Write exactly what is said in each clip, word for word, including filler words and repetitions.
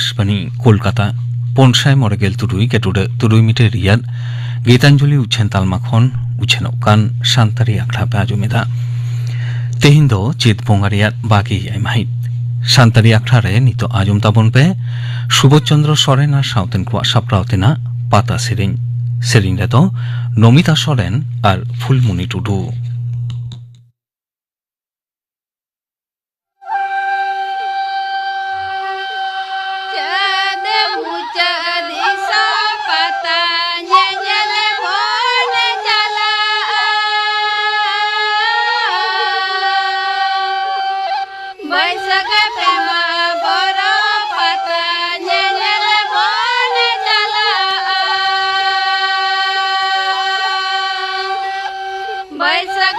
ᱟᱠᱟᱥᱵᱟᱱᱤ ᱠᱳᱞᱠᱟᱛᱟ, ᱯᱩᱱ ᱥᱟᱭ ᱢᱚᱬᱮ ᱜᱮᱞ ᱛᱩᱨᱩᱭ ᱜᱮᱴᱩᱰᱟᱹ ᱛᱩᱨᱩᱭ ᱢᱤᱴᱟᱨ ᱨᱮᱭᱟᱜ ᱜᱤᱛᱟᱧᱡᱚᱞᱤ ᱩᱪᱷᱟᱹᱱ ᱛᱟᱞᱢᱟ ᱠᱷᱚᱱ ᱩᱪᱷᱟᱹᱱᱚᱜ ᱠᱟᱱ ᱥᱟᱱᱛᱟᱲᱤ ᱟᱠᱷᱲᱟ ᱯᱮ ᱟᱸᱡᱚᱢ ᱮᱫᱟ᱾ ᱛᱮᱦᱮᱧ ᱫᱚ ᱪᱟᱹᱛ ᱵᱚᱸᱜᱟ ᱨᱮᱭᱟᱜ ᱵᱟᱜᱮ ᱮᱭᱟᱭ ᱢᱟᱹᱦᱤᱛ᱾ ᱥᱟᱱᱛᱟᱲᱤ ᱟᱠᱷᱲᱟ ᱨᱮ ᱱᱤᱛᱚᱜ ᱟᱸᱡᱚᱢ ᱛᱟᱵᱚᱱ ᱯᱮ ᱥᱩᱵᱳᱫᱷ ᱪᱚᱸᱫᱽᱨᱚ ᱥᱚᱨᱮᱱ ᱟᱨ ᱥᱟᱶᱛᱮᱱ ᱠᱚᱣᱟᱜ ᱥᱟᱯᱲᱟᱣ ᱛᱮᱱᱟᱜ ᱯᱟᱛᱟ ᱥᱮᱨᱮᱧ᱾ ᱥᱮᱨᱮᱧ ᱨᱮᱫᱚ ᱱᱚᱢᱤᱛᱟ ᱥᱚᱨᱮᱱ ᱟᱨ ᱯᱷᱩᱞᱢᱩᱱᱤ ᱴᱩᱰᱩ᱾ ᱪᱟᱹᱛ ᱢᱩᱪᱟᱹᱫ ᱫᱤᱥᱚᱢ ᱯᱟᱛᱟ ᱧᱮᱧᱮᱞ ᱵᱚᱱ ᱪᱟᱞᱟᱜᱼᱟ᱾ ᱵᱟᱹᱭᱥᱟᱹᱠᱷ ᱯᱮ ᱢᱟᱦᱟ ᱵᱚᱨᱚ ᱯᱟᱛᱟ ᱧᱮᱧᱮᱞ ᱵᱚᱱ ᱪᱟᱞᱟᱜᱼᱟ᱾ ᱵᱟᱹᱭᱥᱟᱹᱠᱷ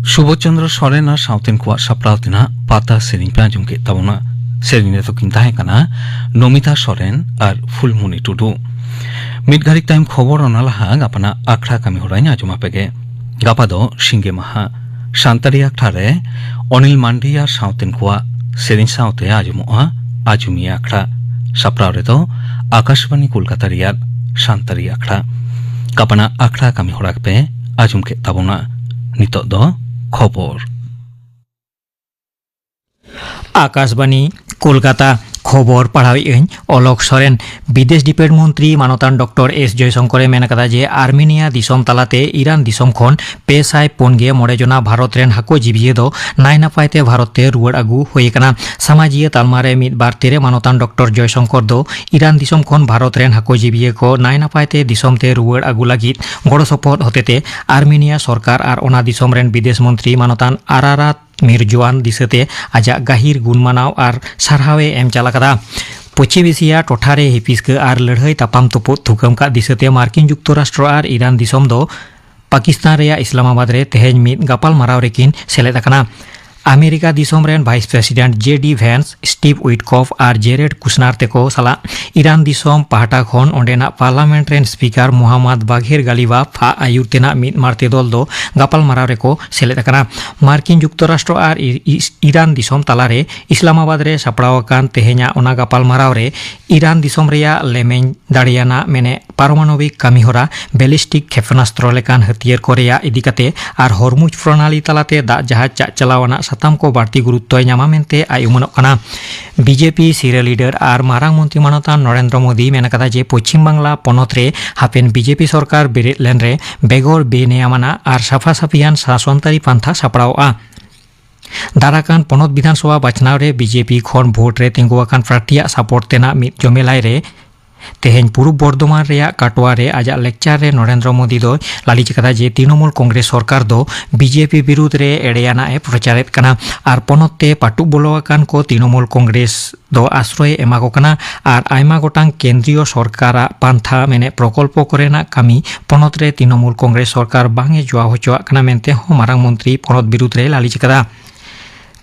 ᱥᱩᱵᱳᱫᱷ ᱪᱚᱱᱫᱨᱚ ᱥᱚᱨᱮᱱ ᱟᱨ ᱥᱟᱶᱛᱮᱱ ᱠᱚᱣᱟᱜ ᱥᱟᱯᱲᱟᱣ ᱛᱮᱱᱟᱜ ᱯᱟᱛᱟ ᱥᱮᱨᱮᱧ ᱯᱮ ᱟᱸᱡᱚᱢ ᱠᱮᱫ ᱛᱟᱵᱚᱱᱟ᱾ ᱥᱮᱨᱮᱧ ᱨᱮᱫᱚ ᱠᱤᱱ ᱛᱟᱦᱮᱸ ᱠᱟᱱᱟ ᱱᱚᱢᱤᱛᱟ ᱥᱚᱨᱮᱱ ᱟᱨ ᱯᱷᱩᱞᱢᱩᱱᱤ ᱴᱩᱰᱩ᱾ ᱢᱤᱫ ᱜᱷᱟᱹᱲᱤᱡ ᱛᱟᱭᱚᱢ ᱠᱷᱚᱵᱚᱨ, ᱚᱱᱟ ᱞᱟᱦᱟ ᱜᱟᱯᱟᱱᱟᱜ ᱟᱠᱷᱲᱟ ᱠᱟᱹᱢᱤ ᱦᱚᱨᱟᱧ ᱟᱸᱡᱚᱢ ᱟᱯᱮ ᱜᱮ᱾ ᱜᱟᱯᱟ ᱫᱚ ᱥᱤᱸᱜᱮ ᱢᱟᱦᱟ᱾ ᱥᱟᱱᱛᱟᱲᱤ ᱟᱠᱷᱲᱟ ᱨᱮ ᱚᱱᱤᱞ ᱢᱟᱱᱰᱤ ᱟᱨ ᱥᱟᱶᱛᱮᱱ ᱠᱚᱣᱟᱜ ᱥᱮᱨᱮᱧ ᱥᱟᱶᱛᱮ ᱟᱸᱡᱚᱢᱚᱜᱼᱟ ᱟᱸᱡᱚᱢᱤᱭᱟᱹ ᱟᱠᱷᱲᱟ᱾ ᱥᱟᱯᱲᱟᱣ ᱨᱮᱫᱚ ᱟᱠᱟᱥᱵᱟᱱᱤ ᱠᱳᱞᱠᱟᱛᱟ ᱨᱮᱭᱟᱜ ᱥᱟᱱᱛᱟᱲᱤ ᱟᱠᱷᱲᱟ᱾ ᱜᱟᱯᱟᱱᱟᱜ ᱟᱠᱷᱲᱟ ᱠᱟᱹᱢᱤ ᱦᱚᱨᱟ ᱯᱮ ᱟᱸᱡᱚᱢ ᱠᱮᱫ ᱛᱟᱵᱚᱱᱟ᱾ ᱱᱤᱛᱚᱜ ᱫᱚ ᱠᱷᱚᱵᱚᱨ᱾ ᱟᱠᱟᱥᱵᱟᱱᱤ, ᱠᱳᱞᱠᱟᱛᱟ᱾ ᱠᱷᱚᱵᱚᱨ ᱯᱟᱲᱦᱟᱣᱮᱫ ᱟᱹᱧ ᱚᱞᱚᱠ ᱥᱚᱨᱮᱱ᱾ ᱵᱤᱫᱮᱥ ᱰᱤᱯᱮᱴ ᱢᱚᱱᱛᱨᱤ ᱢᱟᱱᱚᱛᱟᱱ ᱰᱚᱠᱴᱚᱨ ᱮᱥ ᱡᱚᱭᱥᱚᱝᱠᱚᱨᱮ ᱢᱮᱱ ᱟᱠᱟᱫᱟ ᱡᱮ ᱟᱨᱢᱮᱱᱤᱭᱟ ᱫᱤᱥᱚᱢ ᱛᱟᱞᱟᱛᱮ ᱤᱨᱟᱱ ᱫᱤᱥᱚᱢ ᱠᱷᱚᱱ ᱯᱮ ᱥᱟᱭ ᱯᱩᱱ ᱜᱮ ᱢᱚᱬᱮ ᱡᱚᱱᱟ ᱵᱷᱟᱨᱚᱛ ᱨᱮᱱ ᱦᱟᱹᱠᱩ ᱡᱤᱵᱤᱭᱟᱹ ᱫᱚ ᱱᱟᱭ ᱱᱟᱯᱟᱭ ᱛᱮ ᱵᱷᱟᱨᱚᱛ ᱛᱮ ᱨᱩᱣᱟᱹᱲ ᱟᱹᱜᱩ ᱦᱩᱭ ᱟᱠᱟᱱᱟ᱾ ᱥᱟᱢᱟᱡᱤᱭᱟᱹ ᱛᱟᱞᱢᱟ ᱨᱮ ᱢᱤᱫ ᱵᱟᱨ ᱛᱤᱨᱮ ᱢᱟᱱᱚᱛᱟᱱ ᱰᱚᱠᱴᱚᱨ ᱡᱚᱭᱥᱚᱝᱠᱚᱨ ᱫᱚ ᱤᱨᱟᱱ ᱫᱤᱥᱚᱢ ᱠᱷᱚᱱ ᱵᱷᱟᱨᱚᱛ ᱨᱮᱱ ᱦᱟᱹᱠᱩ ᱡᱤᱵᱤᱭᱟᱹ ᱠᱚ ᱱᱟᱭ ᱱᱟᱯᱟᱭ ᱛᱮ ᱫᱤᱥᱚᱢ ᱛᱮ ᱨᱩᱣᱟᱹᱲ ᱟᱹᱜᱩ ᱞᱟᱹᱜᱤᱫ ᱜᱚᱲᱚ ᱥᱚᱯᱚᱦᱚᱫ ᱦᱚᱛᱮᱛᱮ ᱟᱨᱢᱮᱱᱤᱭᱟ ᱥᱚᱨᱠᱟᱨ ᱟᱨ ᱚᱱᱟ ᱫᱤᱥᱚᱢ ᱨᱮᱱ ᱵᱤᱫᱮᱥ ᱢᱚᱱᱛᱨᱤ ᱢᱟᱱᱚᱛᱟᱱ ᱟᱨᱟᱨᱟᱛ ᱢᱤᱨᱡᱳᱣᱟᱱ ᱫᱤᱥᱟᱹᱛᱮ ᱟᱡᱟᱜ ᱜᱟᱹᱦᱤᱨ ᱜᱩᱱ ᱢᱟᱱᱟᱣ ᱟᱨ ᱥᱟᱨᱦᱟᱣ ᱮ ᱮᱢ ᱪᱟᱞ ᱟᱠᱟᱫᱟ᱾ ᱯᱚᱪᱷᱤᱢ ᱮᱥᱤᱭᱟ ᱴᱚᱴᱷᱟ ᱨᱮ ᱦᱤᱯᱤᱥᱠᱟᱹ ᱟᱨ ᱞᱟᱹᱲᱦᱟᱹᱭ ᱛᱟᱯᱟᱢ ᱛᱩᱯᱩᱫ ᱛᱷᱩᱠᱟᱹᱢ ᱠᱟᱜ ᱫᱤᱥᱟᱹᱛᱮ ᱢᱟᱨᱠᱤᱱ ᱡᱩᱠᱛᱚᱨᱟᱥᱴᱨᱚ ᱟᱨ ᱤᱨᱟᱱ ᱫᱤᱥᱚᱢ ᱫᱚ ᱯᱟᱠᱤᱥᱛᱟᱱ ᱨᱮᱭᱟᱜ ᱤᱥᱞᱟᱢᱟᱵᱟᱫᱽ ᱨᱮ ᱛᱮᱦᱮᱧ ᱢᱤᱫ ᱜᱟᱯᱟᱞ ᱢᱟᱨᱟᱣ ᱨᱮᱠᱤᱱ ᱥᱮᱞᱮᱫ ᱟᱠᱟᱱᱟ᱾ ᱟᱢᱮᱨᱤᱠᱟ ᱫᱤᱥᱚᱢ ᱨᱮᱱ ᱵᱷᱟᱭᱤᱥ ᱯᱨᱮᱥᱤᱰᱮᱱᱴ ᱡᱮ ᱰᱤ ᱵᱷᱮᱱᱥ, ᱥᱴᱤᱵᱷ ᱩᱭᱤᱴᱠᱚᱯᱷ ᱟᱨ ᱡᱮᱨᱮᱰ ᱠᱩᱥᱱᱟᱨ ᱛᱮᱠᱚ ᱥᱟᱞᱟᱜ ᱤᱨᱟᱱ ᱫᱤᱥᱚᱢ ᱯᱟᱦᱴᱟ ᱠᱷᱚᱱ ᱚᱸᱰᱮᱱᱟᱜ ᱯᱟᱨᱞᱟᱢᱮᱱᱴ ᱨᱮᱱ ᱥᱯᱤᱠᱟᱨ ᱢᱩᱦᱟᱢᱢᱟᱫ ᱵᱟᱜᱷᱮᱨ ᱜᱟᱞᱤᱵᱟᱯᱷ ᱟᱜ ᱟᱹᱭᱩᱨ ᱛᱮᱱᱟᱜ ᱢᱤᱫ ᱢᱟᱬᱛᱮ ᱫᱚᱞ ᱫᱚ ᱜᱟᱯᱟᱞ ᱢᱟᱨᱟᱣ ᱨᱮᱠᱚ ᱥᱮᱞᱮᱫ ᱟᱠᱟᱱᱟ᱾ ᱢᱟᱨᱠᱤᱱ ᱡᱩᱠᱛᱚᱨᱟᱥᱴᱨᱚ ᱟᱨ ᱤ-, ᱤᱥ-, ᱤᱨᱟᱱ ᱫᱤᱥᱚᱢ ᱛᱟᱞᱟᱨᱮ ᱤᱥᱞᱟᱢᱟᱵᱟᱫᱽ ᱨᱮ ᱥᱟᱯᱲᱟᱣ ᱟᱠᱟᱱ ᱛᱮᱦᱮᱧᱟᱜ ᱚᱱᱟ ᱜᱟᱯᱟᱞ ᱢᱟᱨᱟᱣ ᱨᱮ ᱤᱨᱟᱱ ᱫᱤᱥᱚᱢ ᱨᱮᱭᱟᱜ ᱞᱮᱢᱮᱧ ᱫᱟᱲᱮᱭᱟᱱᱟᱜ ᱢᱮᱱᱮᱫ ᱯᱟᱨᱚᱢᱟᱱᱚᱵᱤᱠ ᱠᱟᱹᱢᱤᱦᱚᱨᱟ, ᱵᱮᱞᱤᱥᱴᱤᱠ ᱠᱷᱮᱯᱱᱟᱥᱛᱨᱚ ᱞᱮᱠᱟᱱ ᱦᱟᱹᱛᱭᱟᱹᱨ ᱠᱚ ᱨᱮᱭᱟᱜ ᱤᱫᱤ ᱠᱟᱛᱮ ᱟᱨ ᱦᱚᱨᱢᱩᱡᱽ ᱯᱨᱚᱱᱟᱞᱤ ᱛᱟᱞᱟᱛᱮ ᱫᱟᱜ ᱡᱟᱦᱟᱡᱽ ᱪᱟᱜ ᱪᱟᱞᱟᱣ ᱟᱱᱟᱜ ᱥᱟᱛᱟᱢ ᱠᱚ ᱵᱟᱹᱲᱛᱤ ᱜᱩᱨᱩᱛᱛᱚᱭ ᱧᱟᱢᱟ ᱢᱮᱱᱛᱮ ᱟᱭ ᱩᱢᱟᱹᱱᱚᱜ ᱠᱟᱱᱟ᱾ ᱵᱤ ᱡᱮ ᱯᱤ ᱥᱤᱨᱟᱹ ᱞᱤᱰᱟᱨ ᱟᱨ ᱢᱟᱨᱟᱝ ᱢᱚᱱᱛᱨᱤ ᱢᱟᱱᱚᱛᱟᱱ ᱱᱚᱨᱮᱱᱫᱨᱚ ᱢᱳᱫᱤ ᱢᱮᱱ ᱟᱠᱟᱫᱟ ᱡᱮ ᱯᱚᱪᱷᱤᱢ ᱵᱟᱝᱞᱟ ᱯᱚᱱᱚᱛ ᱨᱮ ᱦᱟᱯᱮᱱ ᱵᱤ ᱡᱮ ᱯᱤ ᱥᱚᱨᱠᱟᱨ ᱵᱮᱨᱮᱫ ᱞᱮᱱ ᱨᱮ ᱵᱮᱜᱚᱨ ᱵᱮᱱᱮᱭᱟᱢ ᱟᱱᱟᱜ ᱟᱨ ᱥᱟᱯᱷᱟ ᱥᱟᱹᱯᱷᱤᱭᱟᱱ ᱥᱟᱥᱚᱱᱛᱟᱹᱨᱤ ᱯᱟᱱᱛᱷᱟ ᱥᱟᱯᱲᱟᱣᱚᱜᱼᱟ᱾ ᱫᱟᱨᱟᱠᱟᱱ ᱯᱚᱱᱚᱛ ᱵᱤᱫᱷᱟᱱᱥᱚᱵᱷᱟ ᱵᱟᱪᱷᱱᱟᱣ ᱨᱮ ᱵᱤ ᱡᱮ ᱯᱤ ᱠᱷᱚᱱ ᱵᱷᱳᱴ ᱨᱮ ᱛᱤᱸᱜᱩ ᱟᱠᱟᱱ ᱯᱨᱟᱨᱛᱷᱤᱭᱟᱜ ᱥᱟᱯᱳᱨᱴ ᱛᱮᱱᱟᱜ ᱢᱤᱫ ᱡᱚᱢᱮᱞᱟᱭ ᱨᱮ ᱛᱮᱦᱮᱧ ᱯᱩᱨᱩᱵ ᱵᱚᱨᱫᱷᱚᱢᱟᱱ ᱨᱮᱭᱟᱜ ᱠᱟᱴᱣᱟ ᱨᱮ ᱟᱡᱟᱜ ᱞᱮᱠᱪᱟᱨ ᱨᱮ ᱱᱚᱨᱮᱱᱫᱨᱚ ᱢᱳᱫᱤ ᱫᱚᱭ ᱞᱟᱹᱞᱤᱥ ᱟᱠᱟᱫᱟ ᱡᱮ ᱛᱨᱤᱱᱚᱢᱩᱞ ᱠᱚᱝᱜᱨᱮᱥ ᱥᱚᱨᱠᱟᱨ ᱫᱚ ᱵᱤᱡᱮᱯᱤ ᱵᱤᱨᱩᱫᱽ ᱨᱮ ᱮᱲᱮᱭᱟᱱᱟᱜ ᱮ ᱯᱨᱚᱪᱟᱨᱮᱫ ᱠᱟᱱᱟ ᱟᱨ ᱯᱚᱱᱚᱛ ᱛᱮ ᱯᱟᱹᱴᱩᱵ ᱵᱚᱞᱚ ᱟᱠᱟᱱ ᱠᱚ ᱛᱨᱤᱱᱚᱢᱩᱞ ᱠᱚᱝᱜᱨᱮᱥ ᱫᱚ ᱟᱥᱨᱚᱭ ᱮ ᱮᱢᱟ ᱠᱚ ᱠᱟᱱᱟ ᱟᱨ ᱟᱭᱢᱟ ᱜᱚᱴᱟᱝ ᱠᱮᱱᱫᱨᱤᱭᱚ ᱥᱚᱨᱠᱟᱨᱟᱜ ᱯᱟᱱᱛᱷᱟ ᱢᱮᱱᱮᱫ ᱯᱨᱚᱠᱚᱞᱯᱚ ᱠᱚᱨᱮᱱᱟᱜ ᱠᱟᱹᱢᱤ ᱯᱚᱱᱚᱛ ᱨᱮ ᱛᱨᱤᱱᱚᱢᱩᱞ ᱠᱚᱝᱜᱨᱮᱥ ᱥᱚᱨᱠᱟᱨ ᱵᱟᱝ ᱮ ᱡᱚᱣᱟᱣ ᱦᱚᱪᱚᱣᱟᱜ ᱠᱟᱱᱟ ᱢᱮᱱᱛᱮ ᱦᱚᱸ ᱢᱟᱨᱟᱝ ᱢᱚᱱᱛᱨᱤ ᱯᱚᱱᱚᱛ ᱵᱤᱨᱩᱫᱽ ᱨᱮᱭ ᱞᱟᱹᱞᱤᱥ ᱟᱠᱟᱫᱟ᱾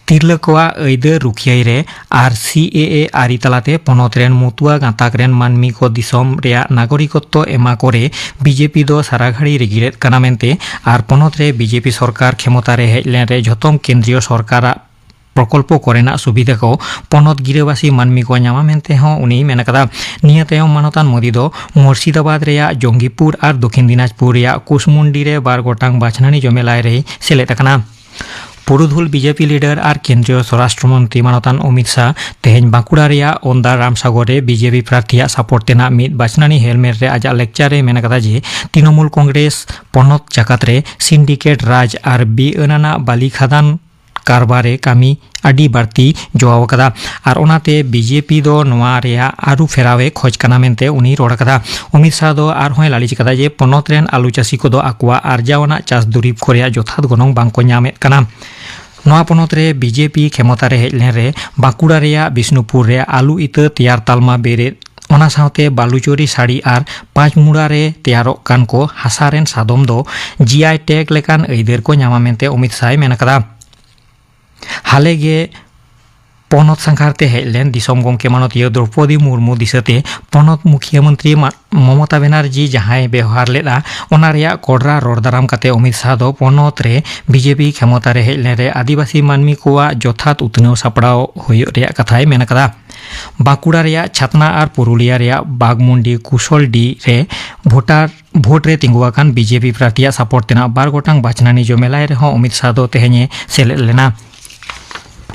ᱛᱤᱨᱞᱟᱹ ᱠᱚᱣᱟᱜ ᱟᱹᱭᱫᱟᱹᱨ ᱨᱩᱠᱷᱤᱭᱟᱹᱭ ᱨᱮ ᱟᱨ ᱥᱤ ᱮ ᱮ ᱟᱹᱨᱤ ᱛᱟᱞᱟᱛᱮ ᱯᱚᱱᱚᱛ ᱨᱮᱱ ᱢᱩᱛᱩᱣᱟ ᱜᱟᱸᱛᱟᱠ ᱨᱮᱱ ᱢᱟᱹᱱᱢᱤ ᱠᱚ ᱫᱤᱥᱚᱢ ᱨᱮᱭᱟᱜ ᱱᱟᱜᱚᱨᱤᱠᱚᱛᱛᱚ ᱮᱢᱟ ᱠᱚᱨᱮ ᱵᱤᱡᱮᱯᱤ ᱫᱚ ᱥᱟᱨᱟ ᱜᱷᱟᱹᱲᱤ ᱨᱤᱜᱤᱲᱮᱫ ᱠᱟᱱᱟ ᱢᱮᱱᱛᱮ ᱟᱨ ᱯᱚᱱᱚᱛ ᱨᱮ ᱵᱤᱡᱮᱯᱤ ᱥᱚᱨᱠᱟᱨ ᱠᱷᱮᱢᱚᱛᱟ ᱨᱮ ᱦᱮᱡ ᱞᱮᱱ ᱨᱮ ᱡᱷᱚᱛᱚᱢ ᱠᱮᱱᱫᱨᱤᱭᱚ ᱥᱚᱨᱠᱟᱨᱟᱜ ᱯᱨᱚᱠᱚᱞᱯᱚ ᱠᱚᱨᱮᱱᱟᱜ ᱥᱩᱵᱤᱫᱷᱟ ᱠᱚ ᱯᱚᱱᱚᱛ ᱜᱤᱨᱟᱹᱵᱟᱹᱥᱤ ᱢᱟᱹᱱᱢᱤ ᱠᱚ ᱧᱟᱢᱟ ᱢᱮᱱᱛᱮ ᱦᱚᱸ ᱩᱱᱤᱭ ᱢᱮᱱ ᱟᱠᱟᱫᱟ᱾ ᱱᱤᱭᱟᱹ ᱛᱟᱭᱚᱢ ᱢᱟᱱᱚᱛᱟᱱ ᱢᱳᱫᱤ ᱫᱚ ᱢᱩᱨᱥᱤᱫᱟᱵᱟᱫᱽ ᱨᱮᱭᱟᱜ ᱡᱚᱝᱜᱤᱯᱩᱨ ᱟᱨ ᱫᱚᱠᱷᱤᱱ ᱫᱤᱱᱟᱡᱽᱯᱩᱨ ᱨᱮᱭᱟᱜ ᱠᱩᱥᱢᱩᱱᱰᱤ ᱨᱮ ᱵᱟᱨ ᱜᱚᱴᱟᱝ ᱵᱟᱪᱷᱱᱟᱱᱤ ᱡᱚᱢᱮᱞᱟᱭ ᱨᱮᱭ ᱥᱮᱞᱮᱫ ᱟᱠᱟᱱᱟ᱾ ᱯᱩᱨᱩᱫᱷᱩᱞ ᱵᱤᱡᱮᱯᱤ ᱞᱤᱰᱟᱨ ᱟᱨ ᱠᱮᱱᱫᱨᱤᱭᱚ ᱥᱚᱨᱟᱥᱴᱨᱚ ᱢᱚᱱᱛᱨᱤ ᱢᱟᱱᱚᱛᱟᱱ ᱚᱢᱤᱛ ᱥᱟᱦ ᱛᱮᱦᱮᱧ ᱵᱟᱸᱠᱩᱲᱟ ᱨᱮᱭᱟᱜ ᱚᱱᱫᱟ ᱨᱟᱢᱥᱟᱜᱚᱨ ᱨᱮ ᱵᱤᱡᱮᱯᱤ ᱯᱨᱟᱨᱛᱷᱤᱭᱟᱜ ᱥᱟᱯᱳᱨᱴ ᱛᱮᱱᱟᱜ ᱢᱤᱫ ᱵᱟᱪᱷᱱᱟᱱᱤ ᱦᱮᱞᱢᱮᱴ ᱨᱮ ᱟᱡᱟᱜ ᱞᱮᱠᱪᱟᱨ ᱨᱮ ᱢᱮᱱ ᱟᱠᱟᱫᱟ ᱡᱮ ᱛᱨᱤᱱᱚᱢᱩᱞ ᱠᱚᱝᱜᱨᱮᱥ ᱯᱚᱱᱚᱛ ᱡᱟᱠᱟᱛ ᱨᱮ ᱥᱤᱱᱰᱤᱠᱮᱴ ᱨᱟᱡᱽ ᱟᱨ ᱵᱤ ᱟᱹᱱ ᱟᱱᱟᱜ ᱵᱟᱞᱤ ᱠᱷᱟᱫᱟᱱ ᱠᱟᱨᱵᱟᱨ ᱨᱮ ᱠᱟᱹᱢᱤ ᱟᱹᱰᱤ ᱵᱟᱹᱲᱛᱤ ᱡᱚᱣᱟᱣ ᱟᱠᱟᱫᱟ ᱟᱨ ᱚᱱᱟᱛᱮ ᱵᱤᱡᱮᱯᱤ ᱫᱚ ᱱᱚᱣᱟ ᱨᱮᱭᱟᱜ ᱟᱹᱨᱩ ᱯᱷᱮᱨᱟᱣ ᱮ ᱠᱷᱚᱡᱽ ᱠᱟᱱᱟ ᱢᱮᱱᱛᱮ ᱩᱱᱤᱭ ᱨᱚᱲ ᱟᱠᱟᱫᱟ᱾ ᱚᱢᱤᱛ ᱥᱟᱦ ᱫᱚ ᱟᱨᱦᱚᱸᱭ ᱞᱟᱹᱞᱤᱥ ᱟᱠᱟᱫᱟ ᱡᱮ ᱯᱚᱱᱚᱛ ᱨᱮᱱ ᱟᱹᱞᱩ ᱪᱟᱹᱥᱤ ᱠᱚᱫᱚ ᱟᱠᱚᱣᱟᱜ ᱟᱨᱡᱟᱣ ᱟᱱᱟᱜ ᱪᱟᱥ ᱫᱩᱨᱤᱵᱽ ᱠᱚ ᱨᱮᱭᱟᱜ ᱡᱚᱛᱷᱟᱛ ᱜᱚᱱᱚᱝ ᱵᱟᱝ ᱠᱚ ᱧᱟᱢᱮᱫ ᱠᱟᱱᱟ᱾ ᱱᱚᱣᱟ ᱯᱚᱱᱚᱛ ᱨᱮ ᱵᱤᱡᱮᱯᱤ ᱠᱷᱮᱢᱚᱛᱟ ᱨᱮ ᱦᱮᱡ ᱞᱮᱱ ᱨᱮ ᱵᱟᱸᱠᱩᱲᱟ ᱨᱮᱭᱟᱜ ᱵᱤᱥᱱᱩᱯᱩᱨ ᱨᱮ ᱟᱹᱞᱩ ᱤᱛᱟᱹ ᱛᱮᱭᱟᱨ ᱛᱟᱞᱢᱟ ᱵᱮᱨᱮᱫ, ᱚᱱᱟ ᱥᱟᱶᱛᱮ ᱵᱟᱞᱩᱪᱚᱨᱤ ᱥᱟᱹᱲᱤ ᱟᱨ ᱯᱟᱸᱪᱢᱩᱲᱟ ᱨᱮ ᱛᱮᱭᱟᱨᱚᱜ ᱠᱟᱱ ᱠᱚ ᱦᱟᱥᱟ ᱨᱮᱱ ᱥᱟᱫᱚᱢ ᱫᱚ ᱡᱤ ᱟᱭ ᱴᱮᱜ ᱞᱮᱠᱟᱱ ᱟᱹᱭᱫᱟᱹᱨ ᱠᱚ ᱧᱟᱢᱟ ᱢᱮᱱᱛᱮ ᱚᱢᱤᱛ ᱥᱟᱦ ᱮ ᱢᱮᱱ ᱟᱠᱟᱫᱟ᱾ ᱦᱟᱞᱮ ᱜᱮ ᱯᱚᱱᱚᱛ ᱥᱟᱸᱜᱷᱟᱨ ᱛᱮ ᱦᱮᱡ ᱞᱮᱱ ᱫᱤᱥᱚᱢ ᱜᱚᱢᱠᱮ ᱢᱟᱱᱚᱛᱤᱭᱟᱹ ᱫᱨᱚᱯᱚᱫᱤ ᱢᱩᱨᱢᱩ ᱫᱤᱥᱟᱹᱛᱮ ᱯᱚᱱᱚᱛ ᱢᱩᱠᱷᱤᱭᱟᱹ ᱢᱚᱱᱛᱨᱤ ᱢᱟ-, ᱢᱚᱢᱚᱛᱟ ᱵᱮᱱᱟᱨᱡᱤ ᱡᱟᱦᱟᱸᱭ ᱵᱮᱣᱦᱟᱨ ᱞᱮᱫᱼᱟ, ᱚᱱᱟ ᱨᱮᱭᱟᱜ ᱠᱚᱰᱨᱟ ᱨᱚᱲ ᱫᱟᱨᱟᱢ ᱠᱟᱛᱮ ᱚᱢᱤᱛ ᱥᱟᱦ ᱫᱚ ᱯᱚᱱᱚᱛ ᱨᱮ ᱵᱤᱡᱮᱯᱤ ᱠᱷᱮᱢᱚᱛᱟ ᱨᱮ ᱦᱮᱡ ᱞᱮᱱ ᱨᱮ ᱟᱹᱫᱤᱵᱟᱹᱥᱤ ᱢᱟᱹᱱᱢᱤ ᱠᱚᱣᱟᱜ ᱡᱚᱛᱷᱟᱛ ᱩᱛᱱᱟᱹᱣ ᱥᱟᱯᱲᱟᱣ ᱦᱩᱭᱩᱜ ᱨᱮᱭᱟᱜ ᱠᱟᱛᱷᱟᱭ ᱢᱮᱱ ᱟᱠᱟᱫᱟ᱾ ᱵᱟᱸᱠᱩᱲᱟ ᱨᱮᱭᱟᱜ ᱪᱷᱟᱛᱱᱟ ᱟᱨ ᱯᱩᱨᱩᱞᱤᱭᱟ ᱨᱮᱭᱟᱜ ᱵᱟᱜᱽᱢᱩᱱᱰᱤ ᱠᱩᱥᱚᱞᱰᱤ ᱨᱮ ᱵᱷᱳᱴᱟᱨ ᱵᱷᱳᱴ ᱨᱮ ᱛᱤᱸᱜᱩ ᱟᱠᱟᱱ ᱵᱤᱡᱮᱯᱤ ᱯᱨᱟᱨᱛᱷᱤᱭᱟᱜ ᱥᱟᱯᱳᱨᱴ ᱛᱮᱱᱟᱜ ᱵᱟᱨ ᱜᱚᱴᱟᱝ ᱵᱟᱪᱷᱱᱟᱱᱤ ᱡᱚᱢᱮᱞᱟᱭ ᱨᱮᱦᱚᱸ ᱚᱢᱤᱛ ᱥᱟᱦ ᱫᱚ ᱛᱮᱦᱮᱧ ᱮ ᱥᱮᱞᱮᱫ ᱞᱮᱱᱟ᱾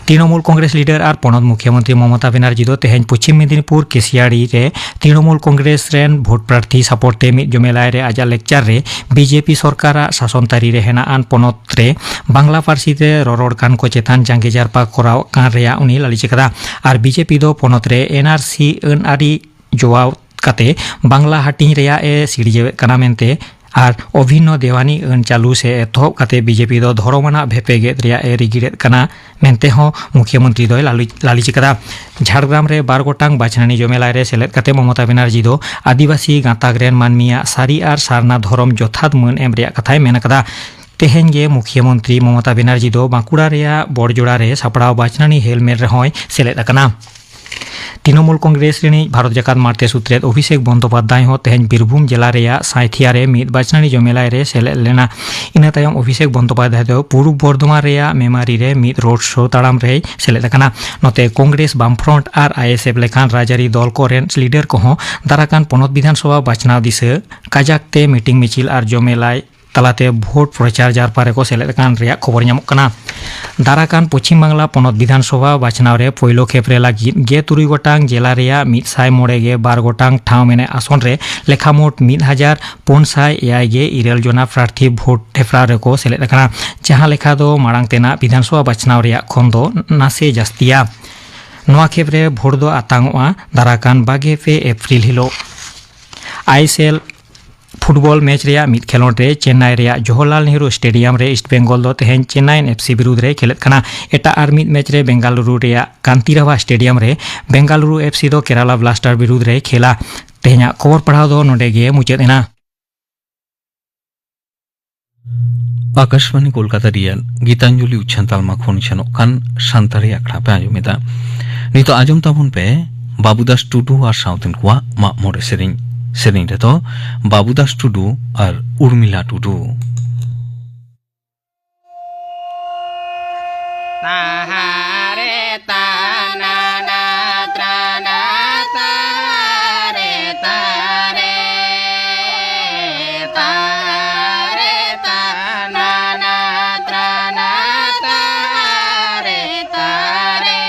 ᱛᱨᱤᱱᱚᱢᱩᱞ ᱠᱚᱝᱜᱨᱮᱥ ᱞᱤᱰᱟᱨ ᱟᱨ ᱯᱚᱱᱚᱛ ᱢᱩᱠᱷᱤᱭᱟᱹ ᱢᱚᱱᱛᱨᱤ ᱢᱚᱢᱚᱛᱟ ᱵᱮᱱᱟᱨᱡᱤ ᱫᱚ ᱛᱮᱦᱮᱧ ᱯᱚᱪᱷᱤᱢ ᱢᱮᱫᱤᱱᱤᱯᱩᱨ ᱠᱮᱥᱤᱭᱟᱲᱤ ᱨᱮ ᱛᱨᱤᱱᱚᱢᱩᱞ ᱠᱚᱝᱜᱨᱮᱥ ᱨᱮᱱ ᱵᱷᱳᱴ ᱯᱨᱟᱨᱛᱷᱤ ᱥᱟᱯᱳᱨᱴ ᱛᱮ ᱢᱤᱫ ᱡᱚᱢᱮᱞᱟᱭ ᱨᱮ ᱟᱡᱟᱜ ᱞᱮᱠᱪᱟᱨ ᱨᱮ ᱵᱤᱡᱮᱯᱤ ᱥᱚᱨᱠᱟᱨᱟᱜ ᱥᱟᱥᱚᱱ ᱛᱟᱹᱨᱤ ᱨᱮ ᱦᱮᱱᱟᱜ ᱟᱱ ᱯᱚᱱᱚᱛ ᱨᱮ ᱵᱟᱝᱞᱟ ᱯᱟᱹᱨᱥᱤ ᱛᱮ ᱨᱚᱨᱚᱲ ᱠᱟᱱ ᱠᱚ ᱪᱮᱛᱟᱱ ᱡᱟᱸᱜᱮ ᱡᱟᱨᱯᱟ ᱠᱚᱨᱟᱣ ᱠᱟᱱ ᱨᱮᱭᱟᱜ ᱩᱱᱤ ᱞᱟᱹᱞᱤᱥ ᱟᱠᱟᱫᱟ᱾ ᱟᱨ ᱵᱤᱡᱮᱯᱤ ᱫᱚ ᱯᱚᱱᱚᱛ ᱨᱮ ᱮᱱ ᱟᱨ ᱥᱤ ᱟᱹᱱ ᱟᱹᱨᱤ ᱡᱚᱣᱟᱣ ᱠᱟᱛᱮ ᱵᱟᱝᱞᱟ ᱦᱟᱹᱴᱤᱧ ᱨᱮᱭᱟᱜ ᱮ ᱥᱤᱨᱡᱟᱹᱣᱮᱫ ᱠᱟᱱᱟ ᱢᱮᱱᱛᱮ ᱟᱨ ᱚᱵᱷᱤᱱᱱᱚ ᱫᱮᱣᱟᱱᱤ ᱟᱹᱱ ᱪᱟᱹᱞᱩ ᱥᱮ ᱮᱛᱚᱦᱚᱵ ᱠᱟᱛᱮ ᱵᱤᱡᱮᱯᱤ ᱫᱚ ᱫᱷᱚᱨᱚᱢ ᱟᱱᱟᱜ ᱵᱷᱮᱯᱮ ᱜᱮᱫ ᱨᱮᱭᱟᱜ ᱮ ᱨᱤᱜᱤᱲᱮᱫ ᱠᱟᱱᱟ ᱢᱮᱱᱛᱮ ᱦᱚᱸ ᱢᱩᱠᱷᱭᱟᱹ ᱢᱚᱱᱛᱨᱤ ᱫᱚᱭ ᱞᱟᱹᱞᱤ-, ᱞᱟᱹᱞᱤᱥ ᱟᱠᱟᱫᱟ᱾ ᱡᱷᱟᱲᱜᱨᱟᱢ ᱨᱮ ᱵᱟᱨ ᱜᱚᱴᱟᱝ ᱵᱟᱪᱷᱱᱟᱱᱤ ᱡᱚᱢᱮᱞᱟᱭ ᱨᱮ ᱥᱮᱞᱮᱫ ᱠᱟᱛᱮ ᱢᱚᱢᱚᱛᱟ ᱵᱮᱱᱟᱨᱡᱤ ᱫᱚ ᱟᱹᱫᱤᱵᱟᱹᱥᱤ ᱜᱟᱸᱛᱟᱠ ᱨᱮᱱ ᱢᱟᱹᱱᱢᱤᱭᱟᱜ ᱥᱟᱹᱨᱤ ᱟᱨ ᱥᱟᱨᱱᱟ ᱫᱷᱚᱨᱚᱢ ᱡᱚᱛᱷᱟᱛ ᱢᱟᱹᱱ ᱮᱢ ᱨᱮᱭᱟᱜ ᱠᱟᱛᱷᱟᱭ ᱢᱮᱱ ᱟᱠᱟᱫᱟ᱾ ᱛᱮᱦᱮᱧ ᱜᱮ ᱢᱩᱠᱷᱭᱟᱹ ᱢᱚᱱᱛᱨᱤ ᱢᱚᱢᱚᱛᱟ ᱵᱮᱱᱟᱨᱡᱤ ᱫᱚ ᱵᱟᱸᱠᱩᱲᱟ ᱨᱮᱭᱟᱜ ᱵᱚᱲᱡᱳᱲᱟ ᱨᱮ ᱥᱟᱯᱲᱟᱣ ᱵᱟᱪᱷᱱᱟᱱᱤ ᱦᱮᱞᱢᱮᱞ ᱨᱮᱦᱚᱸᱭ ᱥᱮᱞᱮᱫ ᱟᱠᱟᱱᱟ᱾ ᱛᱨᱤᱱᱚᱢᱩᱞ ᱠᱚᱝᱜᱨᱮᱥ ᱨᱤᱱᱤᱡ ᱵᱷᱟᱨᱚᱛ ᱡᱟᱠᱟᱛ ᱢᱟᱬᱛᱮ ᱥᱩᱛᱨᱮᱛ ᱚᱵᱷᱤᱥᱮᱠ ᱵᱚᱱᱫᱳᱯᱟᱫᱽᱫᱷᱟᱭ ᱦᱚᱸ ᱛᱮᱦᱮᱧ ᱵᱤᱨᱵᱷᱩᱢ ᱡᱮᱞᱟ ᱨᱮᱭᱟᱜ ᱥᱟᱸᱭᱛᱷᱤᱭᱟ ᱨᱮ ᱢᱤᱫ ᱵᱟᱪᱷᱱᱟᱱᱤ ᱡᱚᱢᱮᱞᱟᱭ ᱨᱮ ᱥᱮᱞᱮᱫ ᱞᱮᱱᱟ᱾ ᱤᱱᱟᱹ ᱛᱟᱭᱚᱢ ᱚᱵᱷᱤᱥᱮᱠ ᱵᱚᱱᱫᱳᱯᱟᱫᱽᱫᱷᱟᱭ ᱫᱚ ᱯᱩᱨᱩᱵ ᱵᱚᱨᱫᱷᱚᱢᱟᱱ ᱨᱮᱭᱟᱜ ᱢᱮᱢᱟᱨᱤ ᱨᱮ ᱢᱤᱫ ᱨᱳᱰ ᱥᱳ ᱛᱟᱲᱟᱢ ᱨᱮᱭ ᱥᱮᱞᱮᱫ ᱟᱠᱟᱱᱟ᱾ ᱱᱚᱛᱮ ᱠᱚᱝᱜᱨᱮᱥ, ᱵᱟᱢᱯᱷᱨᱚᱱᱴ ᱟᱨ ᱟᱭᱮᱥᱮᱯᱷ ᱞᱮᱠᱟᱱ ᱨᱟᱡᱽᱟᱹᱨᱤ ᱫᱚᱞ ᱠᱚᱨᱮᱱ ᱞᱤᱰᱟᱨ ᱠᱚᱦᱚᱸ ᱫᱟᱨᱟᱠᱟᱱ ᱯᱚᱱᱚᱛ ᱵᱤᱫᱷᱟᱱᱥᱚᱵᱷᱟ ᱵᱟᱪᱷᱱᱟᱣ ᱫᱤᱥᱟᱹ ᱠᱟᱡᱟᱠ ᱛᱮ ᱢᱤᱴᱤᱝ ᱢᱤᱪᱷᱤᱞ ᱟᱨ ᱡᱚᱢᱮᱞᱟᱭ ᱛᱟᱞᱟᱛᱮ ᱵᱷᱳᱴ ᱯᱨᱚᱪᱟᱨ ᱡᱟᱨᱯᱟ ᱨᱮᱠᱚ ᱥᱮᱞᱮᱫ ᱟᱠᱟᱱ ᱨᱮᱭᱟᱜ ᱠᱷᱚᱵᱚᱨ ᱧᱟᱢᱚᱜ ᱠᱟᱱᱟ᱾ ᱫᱟᱨᱟᱠᱟᱱ ᱯᱚᱪᱷᱤᱢ ᱵᱟᱝᱞᱟ ᱯᱚᱱᱚᱛ ᱵᱤᱫᱷᱟᱱᱥᱚᱵᱷᱟ ᱵᱟᱪᱷᱱᱟᱣ ᱨᱮ ᱯᱳᱭᱞᱳ ᱠᱷᱮᱯ ᱨᱮ ᱞᱟᱹᱜᱤᱫ ᱜᱮᱞ ᱛᱩᱨᱩᱭ ᱜᱚᱴᱟᱝ ᱡᱮᱞᱟ ᱨᱮᱭᱟᱜ ᱢᱤᱫ ᱥᱟᱭ ᱢᱚᱬᱮ ᱜᱮᱞ ᱵᱟᱨ ᱜᱚᱴᱟᱝ ᱴᱷᱟᱶ ᱢᱮᱱᱟᱜ ᱟᱥᱚᱱ ᱨᱮ ᱞᱮᱠᱷᱟ ᱢᱳᱴ ᱢᱤᱫ ᱦᱟᱡᱟᱨ ᱯᱩᱱ ᱥᱟᱭ ᱮᱭᱟᱭ ᱜᱮᱞ ᱤᱨᱟᱹᱞ ᱡᱚᱱᱟ ᱯᱨᱟᱨᱛᱷᱤ ᱵᱷᱳᱴ ᱦᱮᱯᱨᱟᱣ ᱨᱮᱠᱚ ᱥᱮᱞᱮᱫ ᱟᱠᱟᱱᱟ, ᱡᱟᱦᱟᱸ ᱞᱮᱠᱷᱟ ᱫᱚ ᱢᱟᱲᱟᱝ ᱛᱮᱱᱟᱜ ᱵᱤᱫᱷᱟᱱᱥᱚᱵᱷᱟ ᱵᱟᱪᱷᱱᱟᱣ ᱨᱮᱭᱟᱜ ᱠᱷᱚᱱ ᱫᱚ ᱱᱟᱥᱮ ᱡᱟᱹᱥᱛᱤᱭᱟ᱾ ᱱᱚᱣᱟ ᱠᱷᱮᱯ ᱨᱮ ᱵᱷᱳᱴ ᱫᱚ ᱟᱛᱟᱝᱚᱜᱼᱟ ᱫᱟᱨᱟᱠᱟᱱ ᱵᱟᱜᱮ ᱯᱮ ᱮᱯᱨᱤᱞ ᱦᱤᱞᱳᱜ᱾ ᱟᱭᱮᱥᱮᱞ ᱯᱷᱩᱴᱵᱚᱞ ᱢᱮᱪ ᱨᱮᱭᱟᱜ ᱢᱤᱫ ᱠᱷᱮᱞᱚᱸᱰ ᱨᱮ ᱪᱮᱱᱱᱟᱭ ᱨᱮᱭᱟᱜ ᱡᱚᱣᱟᱦᱚᱨᱞᱟᱞ ᱱᱮᱦᱨᱩ ᱥᱴᱮᱰᱤᱭᱟᱢ ᱨᱮ ᱤᱥᱴ ᱵᱮᱝᱜᱚᱞ ᱫᱚ ᱛᱮᱦᱮᱧ ᱪᱮᱱᱱᱟᱭ ᱮᱯᱷ ᱥᱤ ᱵᱤᱨᱩᱫᱽ ᱨᱮ ᱠᱷᱮᱞᱮᱫ ᱠᱟᱱᱟ᱾ ᱮᱴᱟᱜ ᱟᱨ ᱢᱤᱫ ᱢᱮᱪ ᱨᱮ ᱵᱮᱝᱜᱟᱞᱩᱨᱩ ᱨᱮᱭᱟᱜ ᱠᱟᱱᱛᱤᱨᱟᱵᱷᱟ ᱥᱴᱮᱰᱤᱭᱟᱢ ᱨᱮ ᱵᱮᱝᱜᱟᱞᱩᱨᱩ ᱮᱯᱷ ᱥᱤ ᱫᱚ ᱠᱮᱨᱟᱞᱟ ᱵᱞᱟᱥᱴᱟᱨ ᱵᱤᱨᱩᱫᱽ ᱨᱮ ᱠᱷᱮᱞᱟ᱾ ᱛᱮᱦᱮᱧᱟᱜ ᱠᱷᱚᱵᱚᱨ ᱯᱟᱲᱦᱟᱣ ᱫᱚ ᱱᱚᱰᱮ ᱜᱮ ᱢᱩᱪᱟᱹᱫ ᱮᱱᱟ᱾ ᱟᱠᱟᱥᱵᱟᱱᱤ ᱠᱳᱞᱠᱟᱛᱟ ᱨᱮᱭᱟᱜ ᱜᱤᱛᱟᱧᱡᱚᱞᱤ ᱩᱪᱷᱟᱱ ᱛᱟᱞᱢᱟ ᱠᱷᱚᱱ ᱥᱮᱱᱚᱜ ᱠᱟᱱ ᱥᱟᱱᱛᱟᱲᱤ ᱟᱠᱷᱲᱟ ᱯᱮ ᱟᱸᱡᱚᱢ ᱮᱫᱟ᱾ ᱱᱤᱛᱚᱜ ᱟᱸᱡᱚᱢ ᱛᱟᱵᱚᱱ ᱯᱮ ᱵᱟᱵᱩᱫᱟᱥ ᱴᱩᱰᱩ ᱟᱨ ᱥᱟᱶᱛᱮᱱ ᱠᱚᱣᱟᱜ ᱢᱟᱜ ᱢᱚᱬᱮ ᱥᱮᱨᱮᱧ᱾ ᱥᱮᱨᱮᱧ ᱨᱮᱫᱚ ᱵᱟᱵᱩᱫᱟᱥ ᱴᱩᱰᱩ ᱟᱨ ᱩᱨᱢᱤᱞᱟ ᱴᱩᱰᱩ᱾ ᱛᱟᱦᱟᱨᱮ ᱛᱟᱱᱟᱱᱟ ᱛᱨᱟᱱᱟ ᱛᱟᱦᱟᱨᱮ ᱛᱟᱨᱮ ᱛᱟᱦᱟᱨᱮ ᱛᱟᱱᱟᱱᱟ ᱛᱨᱟᱱᱟ ᱛᱟᱦᱟᱨᱮ ᱛᱟᱨᱮ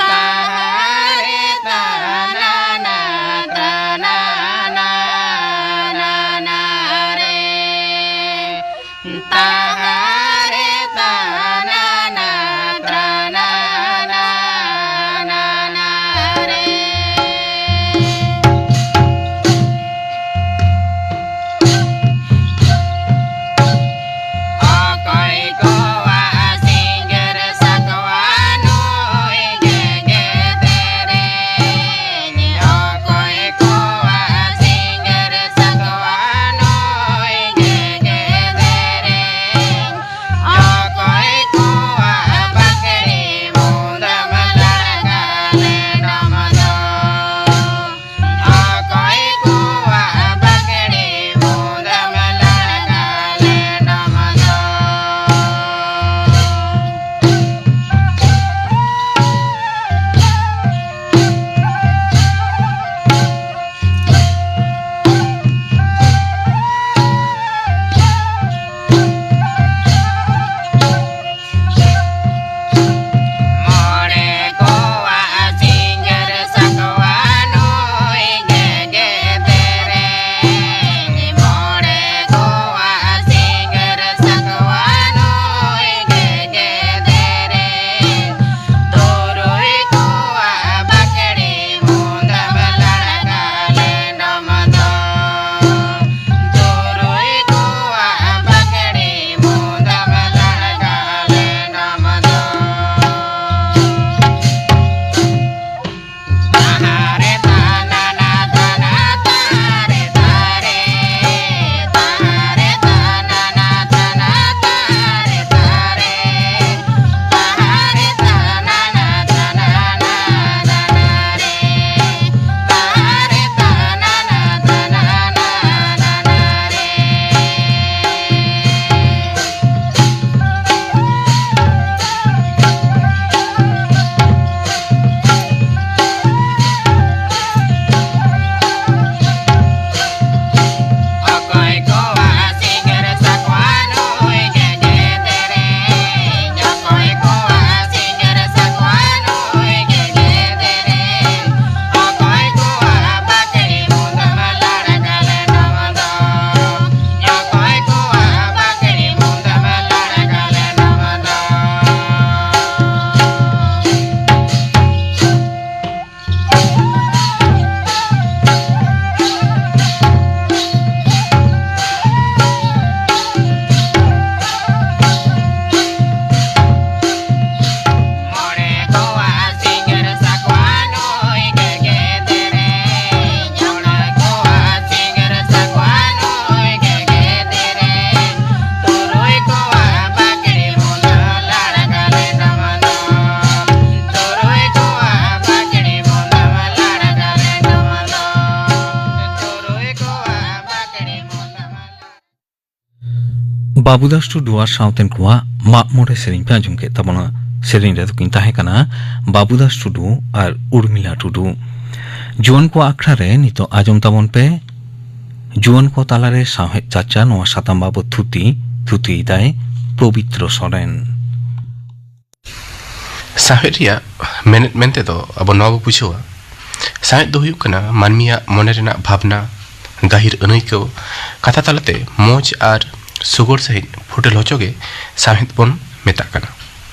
ᱛᱟᱦᱟᱨᱮ ᱛᱟᱱᱟᱱᱟ ᱛᱨᱟᱱᱟᱱᱟ ᱱᱟᱱᱟᱨᱮ᱾ ᱛᱟᱦᱟᱨᱮ ᱛᱟᱱᱟᱱᱟ ᱛᱨᱟᱱᱟ ᱵᱟᱹᱵᱩᱫᱟᱥ ᱴᱩᱰᱩ ᱟᱨ ᱥᱟᱶᱛᱮᱱ ᱠᱚᱣᱟᱜ ᱢᱟᱜ ᱢᱚᱬᱮ ᱥᱮᱨᱮᱧ ᱯᱮ ᱟᱸᱡᱚᱢ ᱠᱮᱫ ᱛᱟᱵᱚᱱᱟ᱾ ᱥᱮᱨᱮᱧ ᱨᱮ ᱫᱚᱠᱤᱱ ᱛᱟᱦᱮᱸ ᱠᱟᱱᱟ ᱵᱟᱹᱵᱩᱫᱟᱥ ᱴᱩᱰᱩ ᱟᱨ ᱩᱨᱢᱤᱞᱟ ᱴᱩᱰᱩ᱾ ᱡᱩᱣᱟᱹᱱ ᱠᱚᱣᱟᱜ ᱟᱠᱷᱲᱟ ᱨᱮ ᱱᱤᱛᱚᱜ ᱟᱸᱡᱚᱢ ᱛᱟᱵᱚᱱ ᱯᱮ ᱡᱩᱣᱟᱹᱱ ᱠᱚ ᱛᱟᱞᱟᱨᱮ ᱥᱟᱶᱦᱮᱫ ᱪᱟᱨᱪᱟ, ᱱᱚᱣᱟ ᱥᱟᱛᱟᱢ ᱵᱟᱵᱚᱛ ᱛᱷᱩᱛᱤ, ᱛᱷᱩᱛᱤᱭᱮᱫᱟᱭ ᱯᱚᱵᱤᱛᱨᱚ ᱥᱚᱨᱮᱱ᱾ ᱥᱟᱶᱦᱮᱫ ᱨᱮᱭᱟᱜ ᱢᱮᱱᱮᱫ ᱢᱮᱱᱛᱮ ᱫᱚ ᱟᱵᱚ ᱱᱚᱣᱟ ᱵᱚ ᱵᱩᱡᱷᱟᱹᱣᱟ, ᱥᱟᱶᱦᱮᱫ ᱫᱚ ᱦᱩᱭᱩᱜ ᱠᱟᱱᱟ ᱢᱟᱹᱱᱢᱤᱭᱟᱜ ᱢᱚᱱᱮ ᱨᱮᱱᱟᱜ ᱵᱷᱟᱵᱽᱱᱟ, ᱜᱟᱹᱦᱤᱨ ᱟᱹᱱᱟᱹᱭᱠᱟᱹᱣ, ᱠᱟᱛᱷᱟ ᱛᱟᱞᱟᱛᱮ ᱢᱚᱡᱽ ᱟᱨ ᱥᱩᱜᱩᱲ ᱥᱟᱺᱦᱤᱡ ᱯᱷᱩᱴᱮᱞ ᱦᱚᱪᱚ ᱜᱮ ᱥᱟᱶᱦᱮᱫ ᱵᱚᱱ ᱢᱮᱛᱟᱜ ᱠᱟᱱᱟ᱾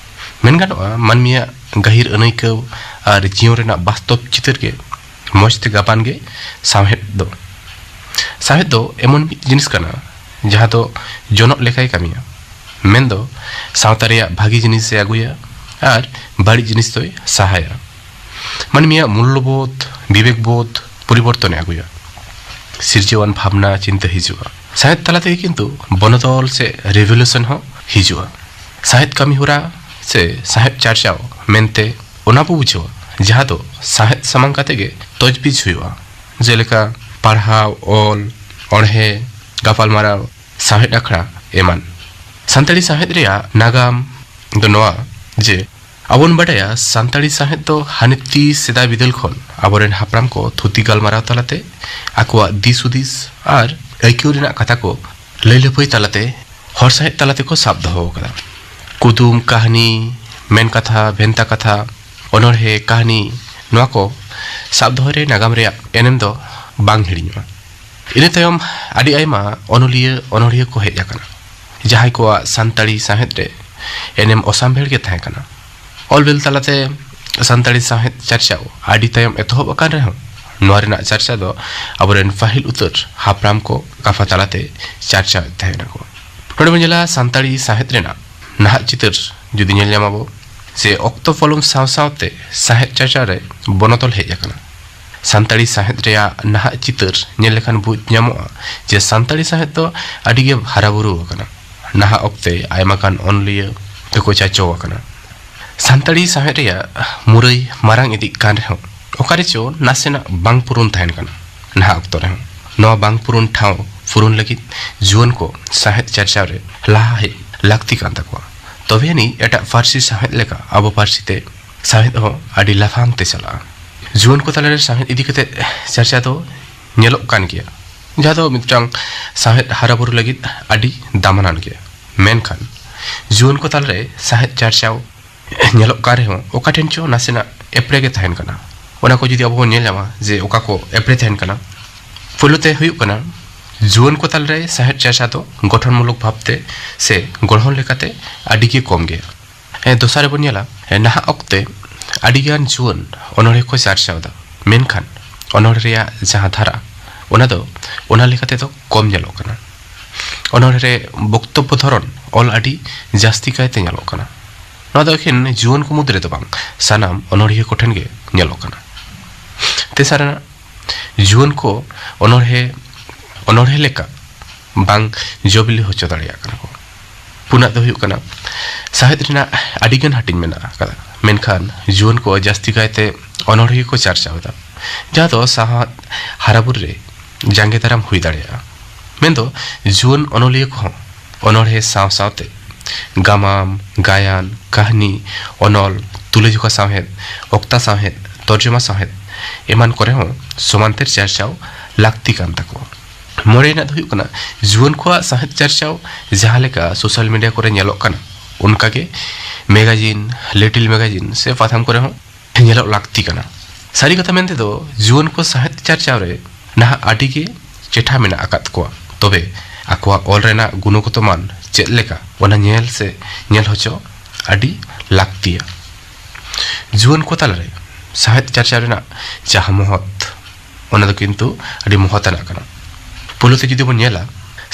ᱢᱮᱱ ᱜᱟᱱᱚᱜᱼᱟ, ᱢᱟᱹᱱᱢᱤᱭᱟᱜ ᱜᱟᱹᱦᱤᱨ ᱟᱹᱱᱟᱹᱭᱠᱟᱹᱣ ᱟᱨ ᱡᱤᱭᱚᱱ ᱨᱮᱱᱟᱜ ᱵᱟᱥᱛᱚᱵ ᱪᱤᱛᱟᱹᱨ ᱜᱮ ᱢᱚᱡᱽ ᱛᱮ ᱜᱟᱵᱟᱱ ᱜᱮ ᱥᱟᱶᱦᱮᱫ ᱫᱚ᱾ ᱥᱟᱶᱦᱮᱫ ᱫᱚ ᱮᱢᱚᱱ ᱢᱤᱫ ᱡᱤᱱᱤᱥ ᱠᱟᱱᱟ, ᱡᱟᱦᱟᱸ ᱫᱚ ᱡᱚᱱᱚᱜ ᱞᱮᱠᱟᱭ ᱠᱟᱹᱢᱤᱭᱟ, ᱢᱮᱱᱫᱚ ᱥᱟᱶᱛᱟ ᱨᱮᱭᱟᱜ ᱵᱷᱟᱹᱜᱤ ᱡᱤᱱᱤᱥ ᱮ ᱟᱹᱜᱩᱭᱟ ᱟᱨ ᱵᱟᱹᱲᱤᱡ ᱡᱤᱱᱤᱥ ᱫᱚᱭ ᱥᱟᱦᱟᱭᱟ᱾ ᱢᱟᱹᱱᱢᱤᱭᱟᱜ ᱢᱩᱞᱞᱚᱵᱳᱫᱷ, ᱵᱤᱵᱮᱠ ᱵᱳᱫᱷ ᱯᱚᱨᱤᱵᱚᱨᱛᱚᱱᱮ ᱟᱹᱜᱩᱭᱟ᱾ ᱥᱤᱨᱡᱟᱹᱣᱟᱱ ᱵᱷᱟᱵᱽᱱᱟ ᱪᱤᱱᱛᱟᱹ ᱦᱤᱡᱩᱜᱼᱟ᱾ ᱥᱟᱶᱦᱮᱫ ᱛᱟᱞᱟ ᱛᱮᱜᱮ ᱠᱤᱱᱛᱩ ᱵᱚᱱᱚᱫᱚᱞ ᱥᱮ ᱨᱮᱵᱷᱚᱞᱩᱥᱚᱱ ᱦᱚᱸ ᱦᱤᱡᱩᱜᱼᱟ᱾ ᱥᱟᱶᱦᱮᱫ ᱠᱟᱹᱢᱤ ᱦᱚᱨᱟ ᱥᱮ ᱥᱟᱶᱦᱮᱫ ᱪᱟᱨᱪᱟᱣ ᱢᱮᱱᱛᱮ ᱚᱱᱟ ᱵᱚ ᱵᱩᱡᱷᱟᱹᱣᱟ, ᱡᱟᱦᱟᱸ ᱫᱚ ᱥᱟᱶᱦᱮᱫ ᱥᱟᱢᱟᱝ ᱠᱟᱛᱮ ᱜᱮ ᱛᱚᱡᱽᱵᱤᱡᱽ ᱦᱩᱭᱩᱜᱼᱟ, ᱡᱮᱞᱮᱠᱟ ᱯᱟᱲᱦᱟᱣ, ᱚᱞ, ᱚᱬᱦᱮ, ᱜᱟᱯᱟᱞᱢᱟᱨᱟᱣ, ᱥᱟᱶᱦᱮᱫ ᱟᱠᱷᱲᱟ ᱮᱢᱟᱱ᱾ ᱥᱟᱱᱛᱟᱲᱤ ᱥᱟᱶᱦᱮᱫ ᱨᱮᱭᱟᱜ ᱱᱟᱜᱟᱢ ᱫᱚ ᱱᱚᱣᱟ ᱡᱮ ᱟᱵᱚᱱ ᱵᱟᱰᱟᱭᱟ, ᱥᱟᱱᱛᱟᱲᱤ ᱥᱟᱶᱦᱮᱫ ᱫᱚ ᱦᱟᱱᱮ ᱛᱤᱥ ᱥᱮᱫᱟᱭ ᱵᱤᱫᱟᱹᱞ ᱠᱷᱚᱱ ᱟᱵᱚᱨᱮᱱ ᱦᱟᱯᱲᱟᱢ ᱠᱚ ᱛᱷᱩᱛᱤ ᱜᱟᱞᱢᱟᱨᱟᱣ ᱛᱟᱞᱟᱛᱮ ᱟᱠᱚᱣᱟᱜ ᱫᱤᱥ ᱦᱩᱫᱤᱥ ᱟᱨ ᱟᱹᱭᱠᱟᱹᱣ ᱨᱮᱱᱟᱜ ᱠᱟᱛᱷᱟ ᱠᱚ ᱞᱟᱹᱭ ᱞᱟᱹᱯᱟᱹᱭ ᱛᱟᱞᱟᱛᱮ ᱦᱚᱲ ᱥᱟᱶᱦᱮᱫ ᱛᱟᱞᱟ ᱛᱮᱠᱚ ᱥᱟᱵ ᱫᱚᱦᱚ ᱟᱠᱟᱫᱟ᱾ ᱠᱩᱫᱩᱢ, ᱠᱟᱹᱦᱱᱤ, ᱢᱮᱱ ᱠᱟᱛᱷᱟ, ᱵᱷᱮᱱᱛᱟ ᱠᱟᱛᱷᱟ, ᱚᱱᱚᱬᱦᱮ, ᱠᱟᱹᱦᱱᱤ, ᱱᱚᱣᱟ ᱠᱚ ᱥᱟᱵ ᱫᱚᱦᱚᱭ ᱨᱮ ᱱᱟᱜᱟᱢ ᱨᱮᱭᱟᱜ ᱮᱱᱮᱢ ᱫᱚ ᱵᱟᱝ ᱦᱤᱲᱤᱧᱚᱜᱼᱟ᱾ ᱤᱱᱟᱹ ᱛᱟᱭᱚᱢ ᱟᱹᱰᱤ ᱟᱭᱢᱟ ᱚᱱᱚᱞᱤᱭᱟᱹ, ᱚᱱᱚᱬᱦᱤᱭᱟᱹ ᱠᱚ ᱦᱮᱡ ᱟᱠᱟᱱᱟ, ᱡᱟᱦᱟᱸᱭ ᱠᱚᱣᱟᱜ ᱥᱟᱱᱛᱟᱲᱤ ᱥᱟᱶᱦᱮᱫ ᱨᱮ ᱮᱱᱮᱢ ᱚᱥᱟᱢᱵᱷᱮᱲ ᱜᱮ ᱛᱟᱦᱮᱸ ᱠᱟᱱᱟ᱾ ᱚᱞ ᱵᱤᱞ ᱛᱟᱞᱟᱛᱮ ᱥᱟᱱᱛᱟᱲᱤ ᱥᱟᱶᱦᱮᱫ ᱪᱟᱨᱪᱟᱣ ᱟᱹᱰᱤ ᱛᱟᱭᱚᱢ ᱮᱛᱚᱦᱚᱵ ᱟᱠᱟᱱ ᱨᱮᱦᱚᱸ, ᱱᱚᱣᱟ ᱨᱮᱱᱟᱜ ᱪᱟᱨᱪᱟ ᱫᱚ ᱟᱵᱚᱨᱮᱱ ᱯᱟᱹᱦᱤᱞ ᱩᱛᱟᱹᱨ ᱦᱟᱯᱲᱟᱢ ᱠᱚ ᱠᱟᱛᱷᱟ ᱛᱟᱞᱟᱛᱮ ᱪᱟᱨᱪᱟᱣᱮᱫ ᱛᱟᱦᱮᱸ ᱱᱟᱠᱚ᱾ ᱱᱚᱰᱮ ᱵᱚᱱ ᱧᱮᱞᱟ, ᱥᱟᱱᱛᱟᱲᱤ ᱥᱟᱶᱦᱮᱫ ᱨᱮᱱᱟᱜ ᱱᱟᱦᱟᱜ ᱪᱤᱛᱟᱹᱨ ᱡᱩᱫᱤ ᱧᱮᱞ ᱧᱟᱢᱟᱵᱚ, ᱡᱮ ᱚᱠᱛᱚ ᱯᱚᱞᱚᱢ ᱥᱟᱶ ᱥᱟᱶᱛᱮ ᱥᱟᱶᱦᱮᱫ ᱪᱟᱨᱪᱟ ᱨᱮ ᱵᱚᱱᱚᱫᱚᱞ ᱦᱮᱡ ᱟᱠᱟᱱᱟ᱾ ᱥᱟᱱᱛᱟᱲᱤ ᱥᱟᱶᱦᱮᱫ ᱨᱮᱭᱟᱜ ᱱᱟᱦᱟᱜ ᱪᱤᱛᱟᱹᱨ ᱧᱮᱞ ᱞᱮᱠᱷᱟᱱ ᱵᱩᱡᱽ ᱧᱟᱢᱚᱜᱼᱟ ᱡᱮ ᱥᱟᱱᱛᱟᱲᱤ ᱥᱟᱶᱦᱮᱫ ᱫᱚ ᱟᱹᱰᱤ ᱜᱮ ᱦᱟᱨᱟ ᱵᱩᱨᱩ ᱟᱠᱟᱱᱟ᱾ ᱱᱟᱦᱟᱜ ᱚᱠᱛᱮ ᱟᱭᱢᱟ ᱜᱟᱱ ᱚᱱᱚᱞᱤᱭᱟᱹ ᱛᱮᱠᱚ ᱪᱟᱪᱚ ᱟᱠᱟᱱᱟ᱾ ᱥᱟᱱᱛᱟᱲᱤ ᱥᱟᱶᱦᱮᱫ ᱨᱮᱭᱟᱜ ᱢᱩᱨᱟᱹᱭ ᱢᱟᱨᱟᱝ ᱤᱫᱤᱜ ᱠᱟᱱ ᱨᱮᱦᱚᱸ, ᱚᱠᱟ ᱨᱮᱪᱚ ᱱᱟᱥᱮᱱᱟᱜ ᱵᱟᱝ ᱯᱩᱨᱩᱱ ᱛᱟᱦᱮᱱ ᱠᱟᱱᱟ᱾ ᱱᱟᱦᱟᱜ ᱚᱠᱛᱚ ᱨᱮᱦᱚᱸ ᱱᱚᱣᱟ ᱵᱟᱝ ᱯᱩᱨᱩᱱ ᱴᱷᱟᱶ ᱯᱩᱨᱩᱱ ᱞᱟᱹᱜᱤᱫ ᱡᱩᱣᱟᱹᱱ ᱠᱚ ᱥᱟᱶᱦᱮᱫ ᱪᱟᱨᱪᱟᱣ ᱨᱮ ᱞᱟᱦᱟ ᱦᱮᱡ ᱞᱟᱹᱠᱛᱤ ᱠᱟᱱ ᱛᱟᱠᱚᱣᱟ᱾ ᱛᱚᱵᱮ ᱟᱹᱱᱤᱡ ᱮᱴᱟᱜ ᱯᱟᱹᱨᱥᱤ ᱥᱟᱶᱦᱮᱫ ᱞᱮᱠᱟ ᱟᱵᱚ ᱯᱟᱹᱨᱥᱤ ᱛᱮ ᱥᱟᱶᱦᱮᱫ ᱦᱚᱸ ᱟᱹᱰᱤ ᱞᱟᱯᱷᱟᱝ ᱛᱮ ᱪᱟᱞᱟᱜᱼᱟ᱾ ᱡᱩᱣᱟᱹᱱ ᱠᱚ ᱛᱟᱞᱟᱨᱮ ᱥᱟᱶᱦᱮᱫ ᱤᱫᱤ ᱠᱟᱛᱮ ᱪᱟᱨᱪᱟ ᱫᱚ ᱧᱮᱞᱚᱜ ᱠᱟᱱ ᱜᱮᱭᱟ, ᱡᱟᱦᱟᱸ ᱫᱚ ᱢᱤᱫᱴᱟᱝ ᱥᱟᱶᱦᱮᱫ ᱦᱟᱨᱟᱵᱩᱨᱩ ᱞᱟᱹᱜᱤᱫ ᱟᱹᱰᱤ ᱫᱟᱢᱟᱱᱟᱱ ᱜᱮᱭᱟ᱾ ᱢᱮᱱᱠᱷᱟᱱ ᱡᱩᱣᱟᱹᱱ ᱠᱚ ᱛᱟᱞᱟᱨᱮ ᱥᱟᱶᱦᱮᱫ ᱪᱟᱨᱪᱟᱣ ᱧᱮᱞᱚᱜ ᱠᱟᱱ ᱨᱮᱦᱚᱸ ᱚᱠᱟ ᱴᱷᱮᱱ ᱪᱚ ᱱᱟᱥᱮᱱᱟᱜ ᱮᱯᱨᱮ ᱜᱮ ᱛᱟᱦᱮᱱ ᱠᱟᱱᱟ᱾ ᱚᱱᱟ ᱠᱚ ᱡᱩᱫᱤ ᱟᱵᱚ ᱵᱚᱱ ᱧᱮᱞ ᱧᱟᱢᱟ ᱡᱮ ᱚᱠᱟ ᱠᱚ ᱮᱯᱨᱮ ᱛᱟᱦᱮᱱ ᱠᱟᱱᱟ, ᱯᱳᱭᱞᱳ ᱛᱮ ᱦᱩᱭᱩᱜ ᱠᱟᱱᱟ ᱡᱩᱣᱟᱹᱱ ᱠᱚ ᱛᱟᱞᱟᱨᱮ ᱥᱟᱶᱦᱮᱫ ᱪᱟᱨᱪᱟ ᱫᱚ ᱜᱚᱴᱷᱚᱱᱢᱩᱞᱚᱠ ᱵᱷᱟᱵᱽᱛᱮ ᱥᱮ ᱜᱚᱲᱦᱚᱱ ᱞᱮᱠᱟᱛᱮ ᱟᱹᱰᱤ ᱜᱮ ᱠᱚᱢ ᱜᱮᱭᱟ᱾ ᱦᱮᱸ, ᱫᱚᱥᱟᱨ ᱨᱮᱵᱚᱱ ᱧᱮᱞᱟ, ᱦᱮᱸ, ᱱᱟᱦᱟᱜ ᱚᱠᱛᱮ ᱟᱹᱰᱤᱜᱟᱱ ᱡᱩᱣᱟᱹᱱ ᱚᱱᱚᱬᱦᱮ ᱠᱚ ᱪᱟᱨᱪᱟᱣ ᱮᱫᱟ, ᱢᱮᱱᱠᱷᱟᱱ ᱚᱱᱚᱬᱦᱮ ᱨᱮᱭᱟᱜ ᱡᱟᱦᱟᱸ ᱫᱷᱟᱨᱟ, ᱚᱱᱟ ᱫᱚ ᱚᱱᱟ ᱞᱮᱠᱟ ᱛᱮᱫᱚ ᱠᱚᱢ ᱧᱮᱞᱚᱜ ᱠᱟᱱᱟ᱾ ᱚᱱᱚᱬᱦᱮ ᱨᱮ ᱵᱚᱠᱛᱚᱵᱵᱚ ᱫᱷᱚᱨᱚᱱ ᱚᱞ ᱟᱹᱰᱤ ᱡᱟᱹᱥᱛᱤ ᱠᱟᱭᱛᱮ ᱧᱮᱞᱚᱜ ᱠᱟᱱᱟ᱾ ᱱᱚᱣᱟ ᱫᱚ ᱮᱠᱷᱮᱱ ᱡᱩᱣᱟᱹᱱ ᱠᱚ ᱢᱩᱫᱽ ᱨᱮᱫᱚ ᱵᱟᱝ, ᱥᱟᱱᱟᱢ ᱚᱱᱚᱬᱦᱤᱭᱟᱹ ᱠᱚᱴᱷᱮᱱ ᱜᱮ ᱧᱮᱞᱚᱜ ᱠᱟᱱᱟ᱾ ᱛᱮᱥᱟᱨ ᱨᱮᱱᱟᱜ, ᱡᱩᱣᱟᱹᱱ ᱠᱚ ᱚᱱᱚᱬᱦᱮ ᱚᱱᱚᱬᱦᱮ ᱞᱮᱠᱟ ᱵᱟᱝ ᱡᱚᱵᱤᱞᱤ ᱦᱚᱪᱚ ᱫᱟᱲᱮᱭᱟᱜ ᱠᱟᱱᱟ ᱠᱚ᱾ ᱯᱩᱱᱟᱜ ᱫᱚ ᱦᱩᱭᱩᱜ ᱠᱟᱱᱟ, ᱥᱟᱶᱦᱮᱫ ᱨᱮᱱᱟᱜ ᱟᱹᱰᱤᱜᱟᱱ ᱦᱟᱹᱴᱤᱧ ᱢᱮᱱᱟᱜ ᱟᱠᱟᱫᱟ, ᱢᱮᱱᱠᱷᱟᱱ ᱡᱩᱣᱟᱹᱱ ᱠᱚ ᱡᱟᱹᱥᱛᱤ ᱠᱟᱭᱛᱮ ᱚᱱᱚᱬᱦᱮ ᱜᱮᱠᱚ ᱪᱟᱨᱪᱟᱣ ᱮᱫᱟ, ᱡᱟᱦᱟᱸ ᱫᱚ ᱥᱟᱶᱦᱮᱫ ᱦᱟᱨᱟᱵᱩᱨᱩ ᱨᱮ ᱡᱟᱸᱜᱮ ᱫᱟᱨᱟᱢ ᱦᱩᱭ ᱫᱟᱲᱮᱭᱟᱜᱼᱟ᱾ ᱢᱮᱱᱫᱚ ᱡᱩᱣᱟᱹᱱ ᱚᱱᱚᱞᱤᱭᱟᱹ ᱠᱚᱦᱚᱸ ᱚᱱᱚᱬᱦᱮ ᱥᱟᱶ ᱥᱟᱶᱛᱮ ᱜᱟᱢᱟᱢ, ᱜᱟᱭᱟᱱ, ᱠᱟᱹᱦᱱᱤ, ᱚᱱᱚᱞ, ᱛᱩᱞᱟᱹᱡᱚᱠᱷᱟ ᱥᱟᱶᱦᱮᱫ, ᱚᱠᱛᱟ ᱥᱟᱶᱦᱮᱫ, ᱛᱚᱨᱡᱚᱢᱟ ᱥᱟᱶᱦᱮᱫ ᱮᱢᱟᱱ ᱠᱚᱨᱮ ᱦᱚᱸ ᱥᱚᱢᱟᱱᱛᱮᱨ ᱪᱟᱨᱪᱟᱣ ᱞᱟᱹᱠᱛᱤ ᱠᱟᱱ ᱛᱟᱠᱚᱣᱟ᱾ ᱢᱚᱬᱮᱭᱟᱱᱟᱜ ᱫᱚ ᱦᱩᱭᱩᱜ ᱠᱟᱱᱟ, ᱡᱩᱣᱟᱹᱱ ᱠᱚᱣᱟᱜ ᱥᱟᱶᱦᱮᱫ ᱪᱟᱨᱪᱟᱣ ᱡᱟᱦᱟᱸ ᱞᱮᱠᱟ ᱥᱳᱥᱟᱞ ᱢᱤᱰᱤᱭᱟ ᱠᱚᱨᱮ ᱧᱮᱞᱚᱜ ᱠᱟᱱᱟ, ᱚᱱᱠᱟᱜᱮ ᱢᱮᱜᱟᱡᱤᱱ, ᱞᱤᱴᱤᱞ ᱢᱮᱜᱟᱡᱤᱱ ᱥᱮ ᱯᱟᱛᱷᱟᱢ ᱠᱚᱨᱮ ᱦᱚᱸ ᱧᱮᱞᱚᱜ ᱞᱟᱹᱠᱛᱤ ᱠᱟᱱᱟ᱾ ᱥᱟᱹᱨᱤ ᱠᱟᱛᱷᱟ ᱢᱮᱱᱛᱮᱫᱚ, ᱡᱩᱣᱟᱹᱱ ᱠᱚ ᱥᱟᱶᱦᱮᱫ ᱪᱟᱨᱪᱟᱣ ᱨᱮ ᱱᱟᱦᱟᱜ ᱟᱹᱰᱤ ᱜᱮ ᱪᱮᱴᱷᱟ ᱢᱮᱱᱟᱜ ᱟᱠᱟᱫ ᱠᱚᱣᱟ, ᱛᱚᱵᱮ ᱟᱠᱚᱣᱟᱜ ᱚᱞ ᱨᱮᱱᱟᱜ ᱜᱩᱱᱚᱜᱚᱛᱚ ᱢᱟᱱ ᱪᱮᱫ ᱞᱮᱠᱟ, ᱚᱱᱟ ᱧᱮᱞ ᱥᱮ ᱧᱮᱞ ᱦᱚᱪᱚ ᱟᱹᱰᱤ ᱞᱟᱹᱠᱛᱤᱭᱟ᱾ ᱡᱩᱣᱟᱹᱱ ᱠᱚ ᱛᱟᱞᱟᱨᱮ ᱥᱟᱶᱦᱮᱫ ᱪᱟᱨᱪᱟᱣ ᱨᱮᱱᱟᱜ ᱡᱟᱦᱟᱸ ᱢᱚᱦᱚᱛ, ᱚᱱᱟ ᱫᱚ ᱠᱤᱱᱛᱩ ᱟᱹᱰᱤ ᱢᱚᱦᱚᱛ ᱟᱱᱟᱜ ᱠᱟᱱᱟ᱾ ᱯᱳᱭᱞᱳ ᱛᱮ ᱡᱩᱫᱤ ᱵᱚᱱ ᱧᱮᱞᱟ,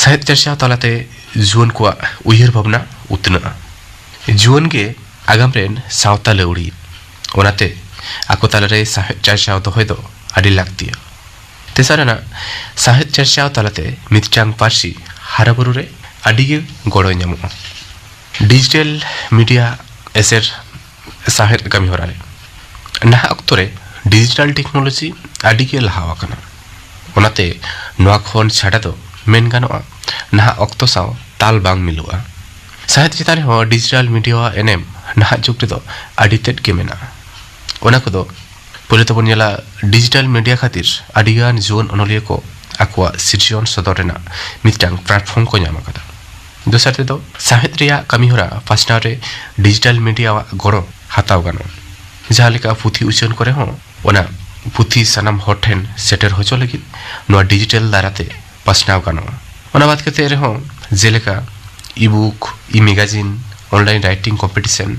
ᱥᱟᱶᱦᱮᱫ ᱪᱟᱨᱪᱟᱣ ᱛᱟᱞᱟᱛᱮ ᱡᱩᱣᱟᱹᱱ ᱠᱚᱣᱟᱜ ᱩᱭᱦᱟᱹᱨ ᱵᱷᱟᱵᱽᱱᱟ ᱩᱛᱱᱟᱹᱜᱼᱟ᱾ ᱡᱩᱣᱟᱹᱱ ᱜᱮ ᱟᱜᱟᱢ ᱨᱮᱱ ᱥᱟᱶᱛᱟ ᱞᱟᱹᱣᱲᱤ, ᱚᱱᱟᱛᱮ ᱟᱠᱚ ᱛᱟᱞᱟᱨᱮ ᱥᱟᱶᱦᱮᱫ ᱪᱟᱨᱪᱟᱣ ᱫᱚᱦᱚᱭ ᱫᱚ ᱟᱹᱰᱤ ᱞᱟᱹᱠᱛᱤᱭᱟ᱾ ᱛᱮᱥᱟᱨ ᱟᱱᱟᱜ, ᱥᱟᱶᱦᱮᱫ ᱪᱟᱨᱪᱟᱣ ᱛᱟᱞᱟᱛᱮ ᱢᱤᱫᱴᱟᱝ ᱯᱟᱹᱨᱥᱤ ᱦᱟᱨᱟᱵᱩᱨᱩ ᱨᱮ ᱟᱹᱰᱤ ᱜᱮ ᱜᱚᱲᱚ ᱧᱟᱢᱚᱜᱼᱟ᱾ ᱰᱤᱡᱤᱴᱮᱞ ᱢᱤᱰᱤᱭᱟ ᱮᱥᱮᱨ ᱥᱟᱶᱦᱮᱫ ᱠᱟᱹᱢᱤ ᱦᱚᱨᱟ ᱨᱮ ᱱᱟᱦᱟᱜ ᱚᱠᱛᱚ ᱨᱮ ᱰᱤᱡᱤᱴᱟᱞ ᱴᱮᱠᱱᱳᱞᱚᱡᱤ ᱟᱹᱰᱤ ᱜᱮ ᱞᱟᱦᱟ ᱟᱠᱟᱱᱟ᱾ ᱚᱱᱟᱛᱮ ᱱᱚᱣᱟ ᱠᱷᱚᱱ ᱪᱷᱟᱰᱟ ᱫᱚ ᱢᱮᱱ ᱜᱟᱱᱚᱜᱼᱟ, ᱱᱟᱦᱟᱜ ᱚᱠᱛᱚ ᱥᱟᱶ ᱛᱟᱞ ᱵᱟᱝ ᱢᱤᱞᱟᱹᱜᱼᱟ᱾ ᱥᱟᱶᱦᱮᱫ ᱪᱮᱛᱟᱱ ᱨᱮᱦᱚᱸ ᱰᱤᱡᱤᱴᱟᱞ ᱢᱤᱰᱤᱭᱟᱣᱟᱜ ᱮᱱᱮᱢ ᱱᱟᱦᱟᱜ ᱡᱩᱜᱽ ᱨᱮᱫᱚ ᱟᱹᱰᱤ ᱛᱮᱫ ᱜᱮ ᱢᱮᱱᱟᱜᱼᱟ᱾ ᱚᱱᱟ ᱠᱚᱫᱚ ᱯᱳᱭᱞᱳ ᱛᱮᱵᱚᱱ ᱧᱮᱞᱟ, ᱰᱤᱡᱤᱴᱟᱞ ᱢᱤᱰᱤᱭᱟ ᱠᱷᱟᱹᱛᱤᱨ ᱟᱹᱰᱤᱜᱟᱱ ᱡᱩᱣᱟᱹᱱ ᱚᱱᱚᱞᱤᱭᱟᱹ ᱠᱚ ᱟᱠᱚᱣᱟᱜ ᱥᱤᱨᱡᱚᱱ ᱥᱚᱫᱚᱨ ᱨᱮᱱᱟᱜ ᱢᱤᱫᱴᱟᱝ ᱯᱞᱟᱴᱯᱷᱚᱨᱢ ᱠᱚ ᱧᱟᱢ ᱟᱠᱟᱫᱟ᱾ ᱫᱚᱥᱟᱨ ᱛᱮᱫᱚ, ᱥᱟᱶᱦᱮᱫ ᱨᱮᱭᱟᱜ ᱠᱟᱹᱢᱤᱦᱚᱨᱟ ᱯᱟᱥᱱᱟᱣ ᱨᱮ ᱰᱤᱡᱤᱴᱟᱞ ᱢᱤᱰᱤᱭᱟᱣᱟᱜ ᱜᱚᱲᱚ ᱦᱟᱛᱟᱣ ᱜᱟᱱᱚᱜᱼᱟ᱾ ᱡᱟᱦᱟᱸ ᱞᱮᱠᱟ ᱯᱩᱛᱷᱤ ᱩᱪᱷᱟᱹᱱ ᱠᱚᱨᱮ ᱦᱚᱸ ᱚᱱᱟ ᱯᱩᱛᱷᱤ ᱥᱟᱱᱟᱢ ᱦᱚᱲ ᱴᱷᱮᱱ ᱥᱮᱴᱮᱨ ᱦᱚᱪᱚ ᱞᱟᱹᱜᱤᱫ ᱱᱚᱣᱟ ᱰᱤᱡᱤᱴᱟᱞ ᱫᱟᱨᱟᱭᱛᱮ ᱯᱟᱥᱱᱟᱣ ᱜᱟᱱᱚᱜᱼᱟ᱾ ᱚᱱᱟ ᱵᱟᱫ ᱠᱟᱛᱮ ᱨᱮᱦᱚᱸ ᱡᱮᱞᱮᱠᱟ ebook, e magazine, online writing competition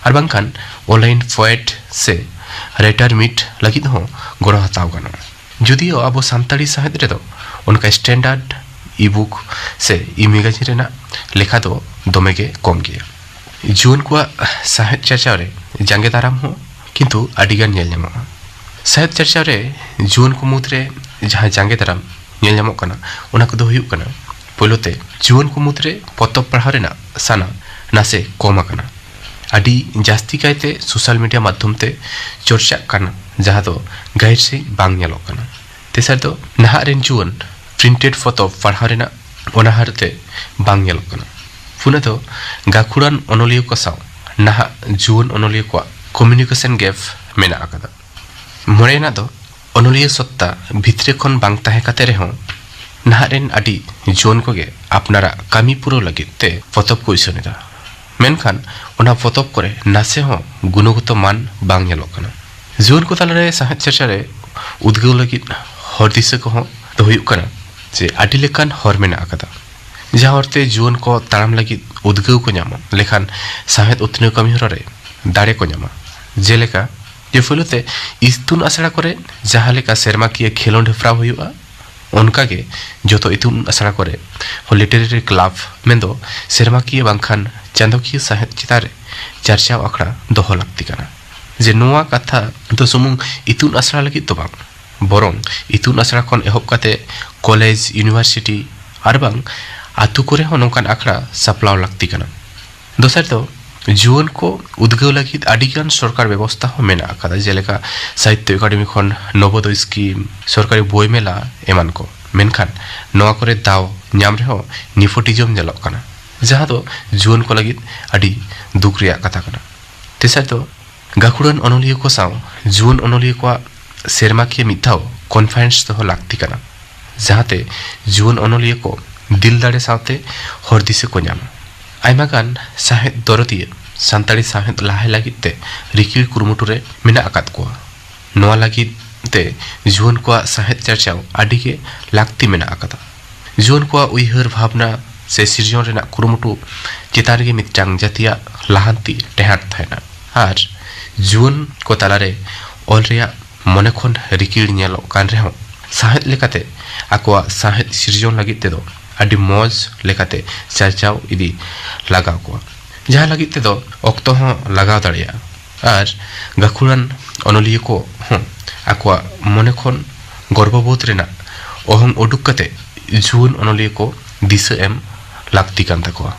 ᱟᱨ ᱵᱟᱝᱠᱷᱟᱱ ᱚᱱᱞᱟᱭᱤᱱ ᱯᱚᱭᱮᱴ ᱥᱮ ᱨᱟᱭᱴᱟᱨ ᱢᱤᱴ ᱞᱟᱹᱜᱤᱫ ᱦᱚᱸ ᱜᱚᱲᱚ ᱦᱟᱛᱟᱣ ᱜᱟᱱᱚᱜᱼᱟ᱾ ᱡᱩᱫᱤᱭᱳ ᱟᱵᱚ ᱥᱟᱱᱛᱟᱲᱤ ᱥᱟᱶᱦᱮᱫ ᱨᱮᱫᱚ ᱚᱱᱠᱟ ᱥᱴᱮᱱᱰᱟᱨᱰ ᱤᱵᱩᱠ ᱥᱮ ᱤ ᱢᱮᱜᱟᱡᱤᱱ ᱨᱮᱱᱟᱜ ᱞᱮᱠᱷᱟ ᱫᱚ ᱫᱚᱢᱮ ᱜᱮ ᱠᱚᱢ ᱜᱮᱭᱟ᱾ ᱡᱩᱣᱟᱹᱱ ᱠᱚᱣᱟᱜ ᱥᱟᱶᱦᱮᱫ ᱪᱟᱨᱪᱟᱣ ᱨᱮ ᱡᱟᱸᱜᱮ ᱫᱟᱨᱟᱢ ᱦᱚᱸ ᱠᱤᱱᱛᱩ ᱟᱹᱰᱤᱜᱟᱱ ᱧᱮᱞ ᱧᱟᱢᱚᱜᱼᱟ᱾ ᱥᱟᱶᱦᱮᱫ ᱪᱟᱨᱪᱟᱣ ᱨᱮ ᱡᱩᱣᱟᱹᱱ ᱠᱚ ᱢᱩᱫᱽᱨᱮ ᱡᱟᱦᱟᱸ ᱡᱟᱸᱜᱮ ᱫᱟᱨᱟᱢ ᱧᱮᱞ ᱧᱟᱢᱚᱜ ᱠᱟᱱᱟ, ᱚᱱᱟ ᱠᱚᱫᱚ ᱦᱩᱭᱩᱜ ᱠᱟᱱᱟ, ᱯᱳᱭᱞᱳ ᱛᱮ ᱡᱩᱣᱟᱹᱱ ᱠᱚ ᱢᱩᱫᱽᱨᱮ ᱯᱚᱛᱚᱵ ᱯᱟᱲᱦᱟᱣ ᱨᱮᱱᱟᱜ ᱥᱟᱱᱟ ᱱᱟᱥᱮ ᱠᱚᱢ ᱟᱠᱟᱱᱟ᱾ ᱟᱹᱰᱤ ᱡᱟᱹᱥᱛᱤ ᱠᱟᱭᱛᱮ ᱥᱳᱥᱟᱞ ᱢᱤᱰᱤᱭᱟ ᱢᱟᱫᱽᱫᱷᱚᱢ ᱛᱮ ᱪᱚᱨᱪᱟᱜ ᱠᱟᱱᱟ, ᱡᱟᱦᱟᱸ ᱫᱚ ᱜᱟᱹᱦᱤᱨ ᱥᱟᱺᱦᱤᱡ ᱵᱟᱝ ᱧᱮᱞᱚᱜ ᱠᱟᱱᱟ᱾ ᱛᱮᱥᱟᱨ ᱫᱚ, ᱱᱟᱦᱟᱜ ᱨᱮᱱ ᱡᱩᱣᱟᱹᱱ ᱯᱨᱤᱱᱴᱮᱰ ᱯᱚᱛᱚᱵ ᱯᱟᱲᱦᱟᱣ ᱨᱮᱱᱟᱜ ᱚᱱᱟᱦᱟᱨ ᱛᱮ ᱵᱟᱝ ᱧᱮᱞᱚᱜ ᱠᱟᱱᱟ᱾ ᱯᱩᱱᱟᱹ ᱫᱚ, ᱜᱟᱹᱠᱷᱩᱲᱟᱱ ᱚᱱᱚᱞᱤᱭᱟᱹ ᱠᱚ ᱥᱟᱶ ᱱᱟᱦᱟᱜ ᱡᱩᱣᱟᱹᱱ ᱚᱱᱚᱞᱤᱭᱟᱹ ᱠᱚᱣᱟᱜ ᱠᱚᱢᱤᱭᱩᱱᱤᱠᱮᱥᱚᱱ ᱜᱮᱯ ᱢᱮᱱᱟᱜ ᱟᱠᱟᱫᱟ᱾ ᱢᱚᱬᱮᱭᱟᱱᱟᱜ ᱫᱚ, ᱚᱱᱚᱞᱤᱭᱟᱹ ᱥᱚᱛᱛᱟ ᱵᱷᱤᱛᱨᱤ ᱠᱷᱚᱱ ᱵᱟᱝ ᱛᱟᱦᱮᱸ ᱠᱟᱛᱮ ᱨᱮᱦᱚᱸ ᱱᱟᱦᱟᱜ ᱨᱮᱱ ᱟᱹᱰᱤ ᱡᱩᱣᱟᱹᱱ ᱠᱚᱜᱮ ᱟᱯᱱᱟᱨᱟᱜ ᱠᱟᱹᱢᱤ ᱯᱩᱨᱟᱹᱣ ᱞᱟᱹᱜᱤᱫ ᱛᱮ ᱯᱚᱛᱚᱵ ᱠᱚ ᱩᱪᱷᱟᱹᱱ ᱮᱫᱟ, ᱢᱮᱱᱠᱷᱟᱱ ᱚᱱᱟ ᱯᱚᱛᱚᱵ ᱠᱚᱨᱮ ᱱᱟᱥᱮ ᱦᱚᱸ ᱜᱩᱱᱚᱜᱚᱛᱚ ᱢᱟᱱ ᱵᱟᱝ ᱧᱮᱞᱚᱜ ᱠᱟᱱᱟ᱾ ᱡᱩᱣᱟᱹᱱ ᱠᱚ ᱛᱟᱞᱟᱨᱮ ᱥᱟᱶᱦᱮᱫ ᱪᱟᱨᱪᱟ ᱨᱮ ᱩᱫᱽᱜᱟᱹᱣ ᱞᱟᱹᱜᱤᱫ ᱦᱚᱨ ᱫᱤᱥᱟᱹ ᱠᱚᱦᱚᱸ ᱫᱚ ᱦᱩᱭᱩᱜ ᱠᱟᱱᱟ ᱡᱮ ᱟᱹᱰᱤ ᱞᱮᱠᱟᱱ ᱦᱚᱨ ᱢᱮᱱᱟᱜ ᱟᱠᱟᱫᱟ, ᱡᱟᱦᱟᱸ ᱦᱚᱨᱛᱮ ᱡᱩᱣᱟᱹᱱ ᱠᱚ ᱛᱟᱲᱟᱢ ᱞᱟᱹᱜᱤᱫ ᱩᱫᱽᱜᱟᱹᱣ ᱠᱚ ᱧᱟᱢᱟ, ᱞᱮᱠᱷᱟᱱ ᱥᱟᱶᱦᱮᱫ ᱩᱛᱱᱟᱹᱣ ᱠᱟᱹᱢᱤ ᱦᱚᱨᱟ ᱨᱮ ᱫᱟᱲᱮ ᱠᱚ ᱧᱟᱢᱟ᱾ ᱡᱮᱞᱮᱠᱟ, ᱡᱮ ᱯᱳᱭᱞᱳ ᱛᱮ ᱤᱛᱩᱱ ᱟᱥᱲᱟ ᱠᱚᱨᱮ ᱡᱟᱦᱟᱸ ᱞᱮᱠᱟ ᱥᱮᱨᱢᱟᱠᱤᱭᱟᱹ ᱠᱷᱮᱞᱳᱰ ᱦᱮᱯᱨᱟᱣ ᱦᱩᱭᱩᱜᱼᱟ, ᱚᱱᱠᱟᱜᱮ ᱡᱚᱛᱚ ᱤᱛᱩᱱ ᱟᱥᱲᱟ ᱠᱚᱨᱮ ᱦᱚᱸ ᱞᱤᱴᱟᱨᱮᱨᱤ ᱠᱞᱟᱵᱽ, ᱢᱮᱱᱫᱚ ᱥᱮᱨᱢᱟᱠᱤᱭᱟᱹ ᱵᱟᱝᱠᱷᱟᱱ ᱪᱟᱸᱫᱚᱠᱤᱭᱟᱹ ᱥᱟᱶᱦᱮᱫ ᱪᱮᱛᱟᱱ ᱨᱮ ᱪᱟᱨᱪᱟᱣ ᱟᱠᱷᱲᱟ ᱫᱚᱦᱚ ᱞᱟᱹᱠᱛᱤ ᱠᱟᱱᱟ᱾ ᱡᱮ ᱱᱚᱣᱟ ᱠᱟᱛᱷᱟ ᱫᱚ ᱥᱩᱢᱩᱝ ᱤᱛᱩᱱ ᱟᱥᱲᱟ ᱞᱟᱹᱜᱤᱫ ᱫᱚ ᱵᱟᱝ, ᱵᱚᱨᱚᱝ ᱤᱛᱩᱱ ᱟᱥᱲᱟ ᱠᱷᱚᱱ ᱮᱦᱚᱵ ᱠᱟᱛᱮ ᱠᱚᱞᱮᱡᱽ, ᱤᱭᱩᱱᱤᱵᱷᱟᱨᱥᱤᱴᱤ ᱟᱨ ᱵᱟᱝ ᱟᱛᱳ ᱠᱚᱨᱮ ᱦᱚᱸ ᱱᱚᱝᱠᱟᱱ ᱟᱠᱷᱲᱟ ᱥᱟᱯᱲᱟᱣ ᱞᱟᱹᱠᱛᱤ ᱠᱟᱱᱟ᱾ ᱫᱚᱥᱟᱨ ᱫᱚ, ᱡᱩᱣᱟᱹᱱ ᱠᱚ ᱩᱫᱽᱜᱟᱹᱣ ᱞᱟᱹᱜᱤᱫ ᱟᱹᱰᱤᱜᱟᱱ ᱥᱚᱨᱠᱟᱨ ᱵᱮᱵᱚᱥᱛᱷᱟ ᱦᱚᱸ ᱢᱮᱱᱟᱜ ᱟᱠᱟᱫᱟ, ᱡᱮᱞᱮᱠᱟ ᱥᱟᱦᱤᱛᱛᱚ ᱮᱠᱟᱰᱮᱢᱤ ᱠᱷᱚᱱ ᱱᱚᱵᱳᱫᱚᱭ ᱥᱠᱤᱢ, ᱥᱚᱨᱠᱟᱨᱤ ᱵᱳᱭ ᱢᱮᱞᱟ ᱮᱢᱟᱱ ᱠᱚ᱾ ᱢᱮᱱᱠᱷᱟᱱ ᱱᱚᱣᱟ ᱠᱚᱨᱮ ᱫᱟᱣ ᱧᱟᱢ ᱨᱮᱦᱚᱸ nepotism ᱧᱮᱞᱚᱜ ᱠᱟᱱᱟ, ᱡᱟᱦᱟᱸ ᱫᱚ ᱡᱩᱣᱟᱹᱱ ᱠᱚ ᱞᱟᱹᱜᱤᱫ ᱟᱹᱰᱤ ᱫᱩᱠ ᱨᱮᱭᱟᱜ ᱠᱟᱛᱷᱟ ᱠᱟᱱᱟ᱾ ᱛᱮᱥᱟᱨ ᱫᱚ, ᱜᱟᱹᱠᱷᱩᱲᱟᱱ ᱚᱱᱚᱞᱤᱭᱟᱹ ᱠᱚ ᱥᱟᱶ ᱡᱩᱣᱟᱹᱱ ᱚᱱᱚᱞᱤᱭᱟᱹ ᱠᱚᱣᱟᱜ ᱥᱮᱨᱢᱟᱠᱤᱭᱟᱹ ᱢᱤᱫ ᱫᱷᱟᱣ conference ᱫᱚᱦᱚ ᱞᱟᱹᱠᱛᱤ ᱠᱟᱱᱟ, ᱡᱟᱦᱟᱸᱛᱮ ᱡᱩᱣᱟᱹᱱ ᱚᱱᱚᱞᱤᱭᱟᱹ ᱠᱚ ᱫᱤᱞ ᱫᱟᱲᱮ ᱥᱟᱶᱛᱮ ᱦᱚᱨ ᱫᱤᱥᱟᱹ ᱠᱚ ᱧᱟᱢᱟ᱾ ᱟᱭᱢᱟ ᱜᱟᱱ ᱥᱟᱶᱦᱮᱫ ᱫᱚᱨᱚᱫᱤᱭᱟᱹ ᱥᱟᱱᱛᱟᱲᱤ ᱥᱟᱶᱦᱮᱫ ᱞᱟᱦᱟᱭ ᱞᱟᱹᱜᱤᱫ ᱛᱮ ᱨᱤᱠᱤᱲ ᱠᱩᱨᱩᱢᱩᱴᱩ ᱨᱮ ᱢᱮᱱᱟᱜ ᱟᱠᱟᱫ ᱠᱚᱣᱟ᱾ ᱱᱚᱣᱟ ᱞᱟᱹᱜᱤᱫ ᱛᱮ ᱡᱩᱣᱟᱹᱱ ᱠᱚᱣᱟᱜ ᱥᱟᱶᱦᱮᱫ ᱪᱟᱨᱪᱟᱣ ᱟᱹᱰᱤ ᱜᱮ ᱞᱟᱹᱠᱛᱤ ᱢᱮᱱᱟᱜ ᱟᱠᱟᱫᱟ᱾ ᱡᱩᱣᱟᱹᱱ ᱠᱚᱣᱟᱜ ᱩᱭᱦᱟᱹᱨ ᱵᱷᱟᱵᱽᱱᱟ ᱥᱮ ᱥᱤᱨᱡᱚᱱ ᱨᱮᱱᱟᱜ ᱠᱩᱨᱩᱢᱩᱴᱩ ᱪᱮᱛᱟᱱ ᱨᱮᱜᱮ ᱢᱤᱫᱴᱟᱝ ᱡᱟᱹᱛᱤᱭᱟᱜ ᱞᱟᱦᱟᱱᱛᱤ ᱴᱮᱦᱟᱴ ᱛᱟᱦᱮᱱᱟ᱾ ᱟᱨ ᱡᱩᱣᱟᱹᱱ ᱠᱚ ᱛᱟᱞᱟᱨᱮ ᱚᱞ ᱨᱮᱭᱟᱜ ᱢᱚᱱᱮ ᱠᱷᱚᱱ ᱨᱤᱠᱤᱲ ᱧᱮᱞᱚᱜ ᱠᱟᱱ ᱨᱮᱦᱚᱸ, ᱥᱟᱶᱦᱮᱫ ᱞᱮᱠᱟᱛᱮ ᱟᱠᱚᱣᱟᱜ ᱥᱟᱶᱦᱮᱫ ᱥᱤᱨᱡᱚᱱ ᱞᱟᱹᱜᱤᱫ ᱛᱮᱫᱚ ᱟᱹᱰᱤ ᱢᱚᱡᱽ ᱞᱮᱠᱟᱛᱮ ᱪᱟᱨᱪᱟᱣ ᱤᱫᱤ ᱞᱟᱜᱟᱣ ᱠᱚᱣᱟ, ᱡᱟᱦᱟᱸ ᱞᱟᱹᱜᱤᱫ ᱛᱮᱫᱚ ᱚᱠᱛᱚ ᱦᱚᱸ ᱞᱟᱜᱟᱣ ᱫᱟᱲᱮᱭᱟᱜᱼᱟ᱾ ᱟᱨ ᱜᱟᱹᱠᱷᱩᱲᱟᱱ ᱚᱱᱚᱞᱤᱭᱟᱹ ᱠᱚ ᱦᱚᱸ ᱟᱠᱚᱣᱟᱜ ᱢᱚᱱᱮ ᱠᱷᱚᱱ ᱜᱚᱨᱵᱚᱵᱳᱫᱷ ᱨᱮᱱᱟᱜ ᱚᱦᱚᱝ ᱩᱰᱩᱠ ᱠᱟᱛᱮ ᱡᱩᱣᱟᱹᱱ ᱚᱱᱚᱞᱤᱭᱟᱹ ᱠᱚ ᱫᱤᱥᱟᱹ ᱮᱢ ᱞᱟᱹᱠᱛᱤ ᱠᱟᱱ ᱛᱟᱠᱚᱣᱟ᱾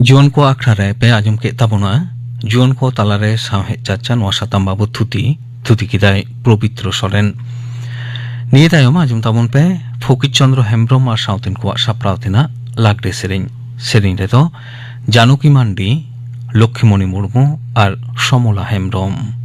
ᱡᱩᱣᱟᱹᱱ ᱠᱚ ᱟᱠᱷᱲᱟ ᱨᱮ ᱯᱮ ᱟᱸᱡᱚᱢ ᱠᱮᱫ ᱛᱟᱵᱚᱱᱟ ᱡᱩᱣᱟᱹᱱ ᱠᱚ ᱛᱟᱞᱟᱨᱮ ᱥᱟᱶᱦᱮᱫ ᱪᱟᱨᱪᱟ, ᱱᱚᱣᱟ ᱥᱟᱛᱟᱢ ᱵᱟᱵᱚᱛ ᱛᱷᱩᱛᱤ᱾ ᱛᱷᱩᱛᱤ ᱠᱮᱫᱟᱭ ᱯᱨᱚᱵᱤᱛᱨᱚ ᱥᱚᱨᱮᱱ᱾ ᱱᱤᱭᱟᱹ ᱛᱟᱭᱚᱢ ᱟᱸᱡᱚᱢ ᱛᱟᱵᱚᱱ ᱯᱮ ᱯᱷᱚᱠᱤᱨ ᱪᱚᱸᱫᱽᱨᱚ ᱦᱮᱢᱵᱽᱨᱚᱢ ᱟᱨ ᱥᱟᱶᱛᱮᱱ ᱠᱚᱣᱟᱜ ᱥᱟᱯᱲᱟᱣ ᱛᱮᱱᱟᱜ ᱞᱟᱜᱽᱲᱮ ᱥᱮᱨᱮᱧ᱾ ᱥᱮᱨᱮᱧ ᱨᱮᱫᱚ ᱡᱟᱱᱚᱠᱤ ᱢᱟᱱᱰᱤ, ᱞᱚᱠᱠᱷᱤᱢᱚᱬᱤ ᱢᱩᱨᱢᱩ ᱟᱨ ᱥᱚᱢᱚᱞᱟ ᱦᱮᱢᱵᱽᱨᱚᱢ᱾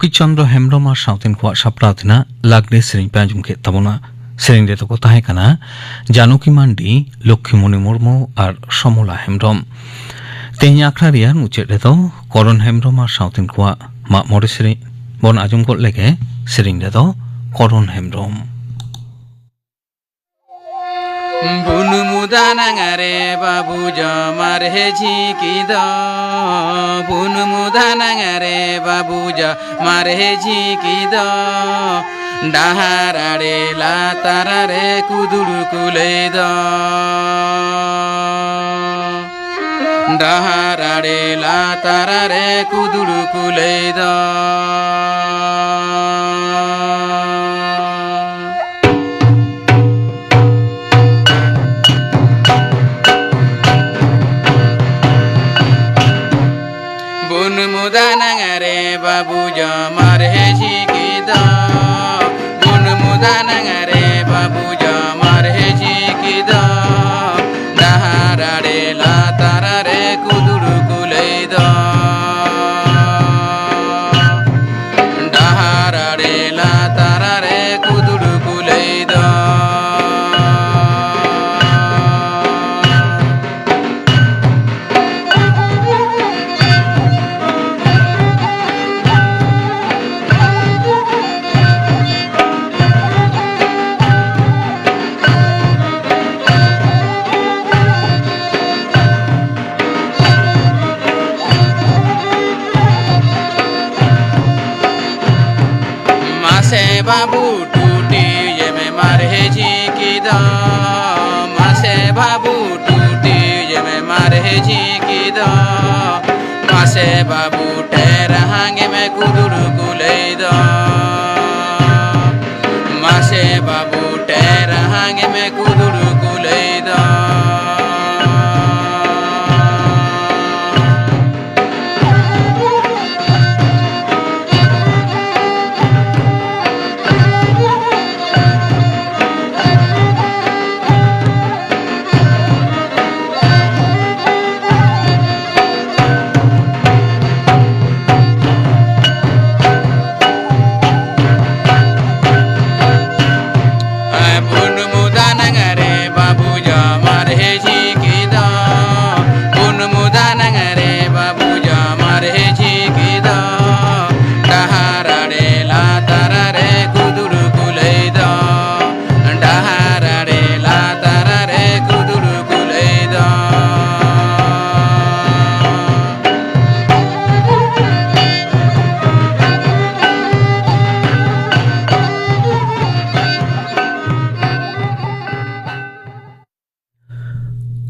ᱞᱚᱠᱠᱷᱤ ᱪᱚᱸᱫᱽᱨᱚ ᱦᱮᱢᱵᱽᱨᱚᱢ ᱟᱨ ᱥᱟᱶᱛᱮᱱ ᱠᱚᱣᱟᱜ ᱥᱟᱯᱲᱟᱣ ᱛᱮᱱᱟᱜ ᱞᱟᱜᱽᱲᱮ ᱥᱮᱨᱮᱧ ᱯᱮ ᱟᱸᱡᱚᱢ ᱠᱮᱫ ᱛᱟᱵᱚᱱᱟ᱾ ᱥᱮᱨᱮᱧ ᱨᱮᱫᱚ ᱠᱚ ᱛᱟᱦᱮᱸ ᱠᱟᱱᱟ ᱡᱟᱱᱚᱠᱤ ᱢᱟᱱᱰᱤ, ᱞᱚᱠᱠᱷᱤᱢᱚᱱᱤ ᱢᱩᱨᱢᱩ ᱟᱨ ᱥᱚᱢᱚᱞᱟ ᱦᱮᱢᱵᱽᱨᱚᱢ᱾ ᱛᱮᱦᱮᱧ ᱟᱠᱷᱲᱟ ᱨᱮᱭᱟᱜ ᱢᱩᱪᱟᱹᱫ ᱨᱮᱫᱚ ᱠᱚᱨᱚᱱ ᱦᱮᱢᱵᱽᱨᱚᱢ ᱟᱨ ᱥᱟᱶᱛᱮᱱ ᱠᱚᱣᱟᱜ ᱢᱟᱜ ᱢᱚᱬᱮ ᱥᱮᱨᱮᱧ ᱵᱚᱱ ᱟᱸᱡᱚᱢ ᱜᱚᱫ ᱞᱮᱜᱮ᱾ ᱥᱮᱨᱮᱧ ᱨᱮᱫᱚ ᱠᱚᱨᱚᱱ ᱦᱮᱢᱵᱽᱨᱚᱢ᱾ ᱵᱩᱱᱩᱢ ᱫᱟᱱᱟᱝ ᱨᱮ ᱵᱟᱹᱵᱩ ᱡᱚᱢᱟᱨ ᱦᱮᱡᱤ ᱠᱤᱫᱚ, ᱵᱩᱱᱩᱢ ᱫᱟᱱᱟᱝ ᱨᱮ ᱵᱟᱹᱵᱩ ᱡᱚᱢᱟᱨ ᱦᱮᱡᱤ ᱠᱤᱫᱚ, ᱰᱟᱦᱟᱨ ᱟᱲᱮ ᱞᱟᱛᱟᱨ ᱨᱮ ᱠᱩᱫᱩᱲ ᱠᱩᱞᱟᱹᱭ ᱫᱚ, ᱰᱟᱦᱟᱨ ᱟᱲᱮ ᱞᱟᱛᱟᱨ ᱨᱮ ᱠᱩᱫᱩᱲ ᱠᱩᱞᱟᱹᱭ ᱫᱚ᱾ ᱵᱩᱱᱩᱢ ᱫᱟᱱᱟᱝ ᱨᱮ ᱵᱟᱹᱵᱩ ᱡᱚᱢᱟᱨ ᱦᱮᱡᱤ ᱠᱤᱫᱚ, ᱵᱩᱱᱩᱢ ᱫᱟᱱᱟᱝ ᱨᱮ ᱵᱟᱹᱵᱩ ᱡᱚᱢᱟᱨ ᱦᱮᱡᱤ ᱠᱤᱫᱚ, ᱰᱟᱦᱟᱨ ᱟᱲᱮ ᱞᱟᱛᱟᱨ ᱨᱮ ᱠᱩᱫᱩᱲ ᱠᱩᱞᱟᱹᱭ ᱫᱚ, ᱰᱟᱦᱟᱨ ᱟᱲᱮ ᱞᱟᱛᱟᱨ ᱨᱮ ᱠᱩᱫᱩᱲ ᱠᱩᱞᱟᱹᱭ ᱫᱚ᱾ ᱢᱟᱥᱮ ᱵᱟᱹᱵᱩ ᱴᱩᱴᱤᱭᱮᱢ ᱢᱟᱨᱦᱮ ᱡᱷᱤᱸᱠᱤ ᱫᱚ, ᱢᱟᱥᱮ ᱵᱟᱹᱵᱩ ᱴᱩᱴᱤᱭᱮᱢ ᱢᱟᱨᱦᱮ ᱡᱷᱤᱸᱠᱤ ᱫᱚ, ᱢᱟᱥᱮ ᱵᱟᱹᱵᱩ ᱴᱮᱨᱦᱟᱝ ᱮᱢ ᱠᱩᱫᱩᱲ ᱠᱩᱞᱟᱹᱭ ᱫᱚ, ᱢᱟᱥᱮ ᱵᱟᱹᱵᱩ ᱴᱮᱨᱦᱟᱝ ᱮᱢ ᱠᱩᱫᱩᱲ ᱠᱩᱞᱟᱹᱭ ᱫᱚ᱾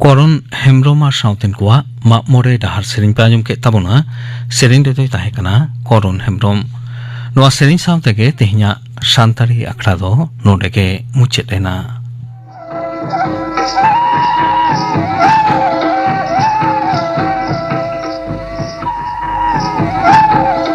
ᱠᱚᱨᱚᱱ ᱦᱮᱢᱵᱽᱨᱚᱢ ᱟᱨ ᱥᱟᱶᱛᱮᱱ ᱠᱚᱣᱟᱜ ᱢᱟᱜ ᱢᱚᱬᱮ ᱰᱟᱦᱟᱨ ᱥᱮᱨᱮᱧ ᱯᱮ ᱟᱸᱡᱚᱢ ᱠᱮᱫ ᱛᱟᱵᱚᱱᱟ᱾ ᱥᱮᱨᱮᱧ ᱨᱮᱫᱚᱭ ᱛᱟᱦᱮᱸ ᱠᱟᱱᱟ ᱠᱚᱨᱚᱱ ᱦᱮᱢᱵᱽᱨᱚᱢ᱾ ᱱᱚᱣᱟ ᱥᱮᱨᱮᱧ ᱥᱟᱶ ᱛᱮᱜᱮ ᱛᱮᱦᱮᱧᱟᱜ ᱥᱟᱱᱛᱟᱲᱤ ᱟᱠᱷᱲᱟ ᱫᱚ ᱱᱚᱰᱮ ᱜᱮ ᱢᱩᱪᱟᱹᱫ ᱮᱱᱟ᱾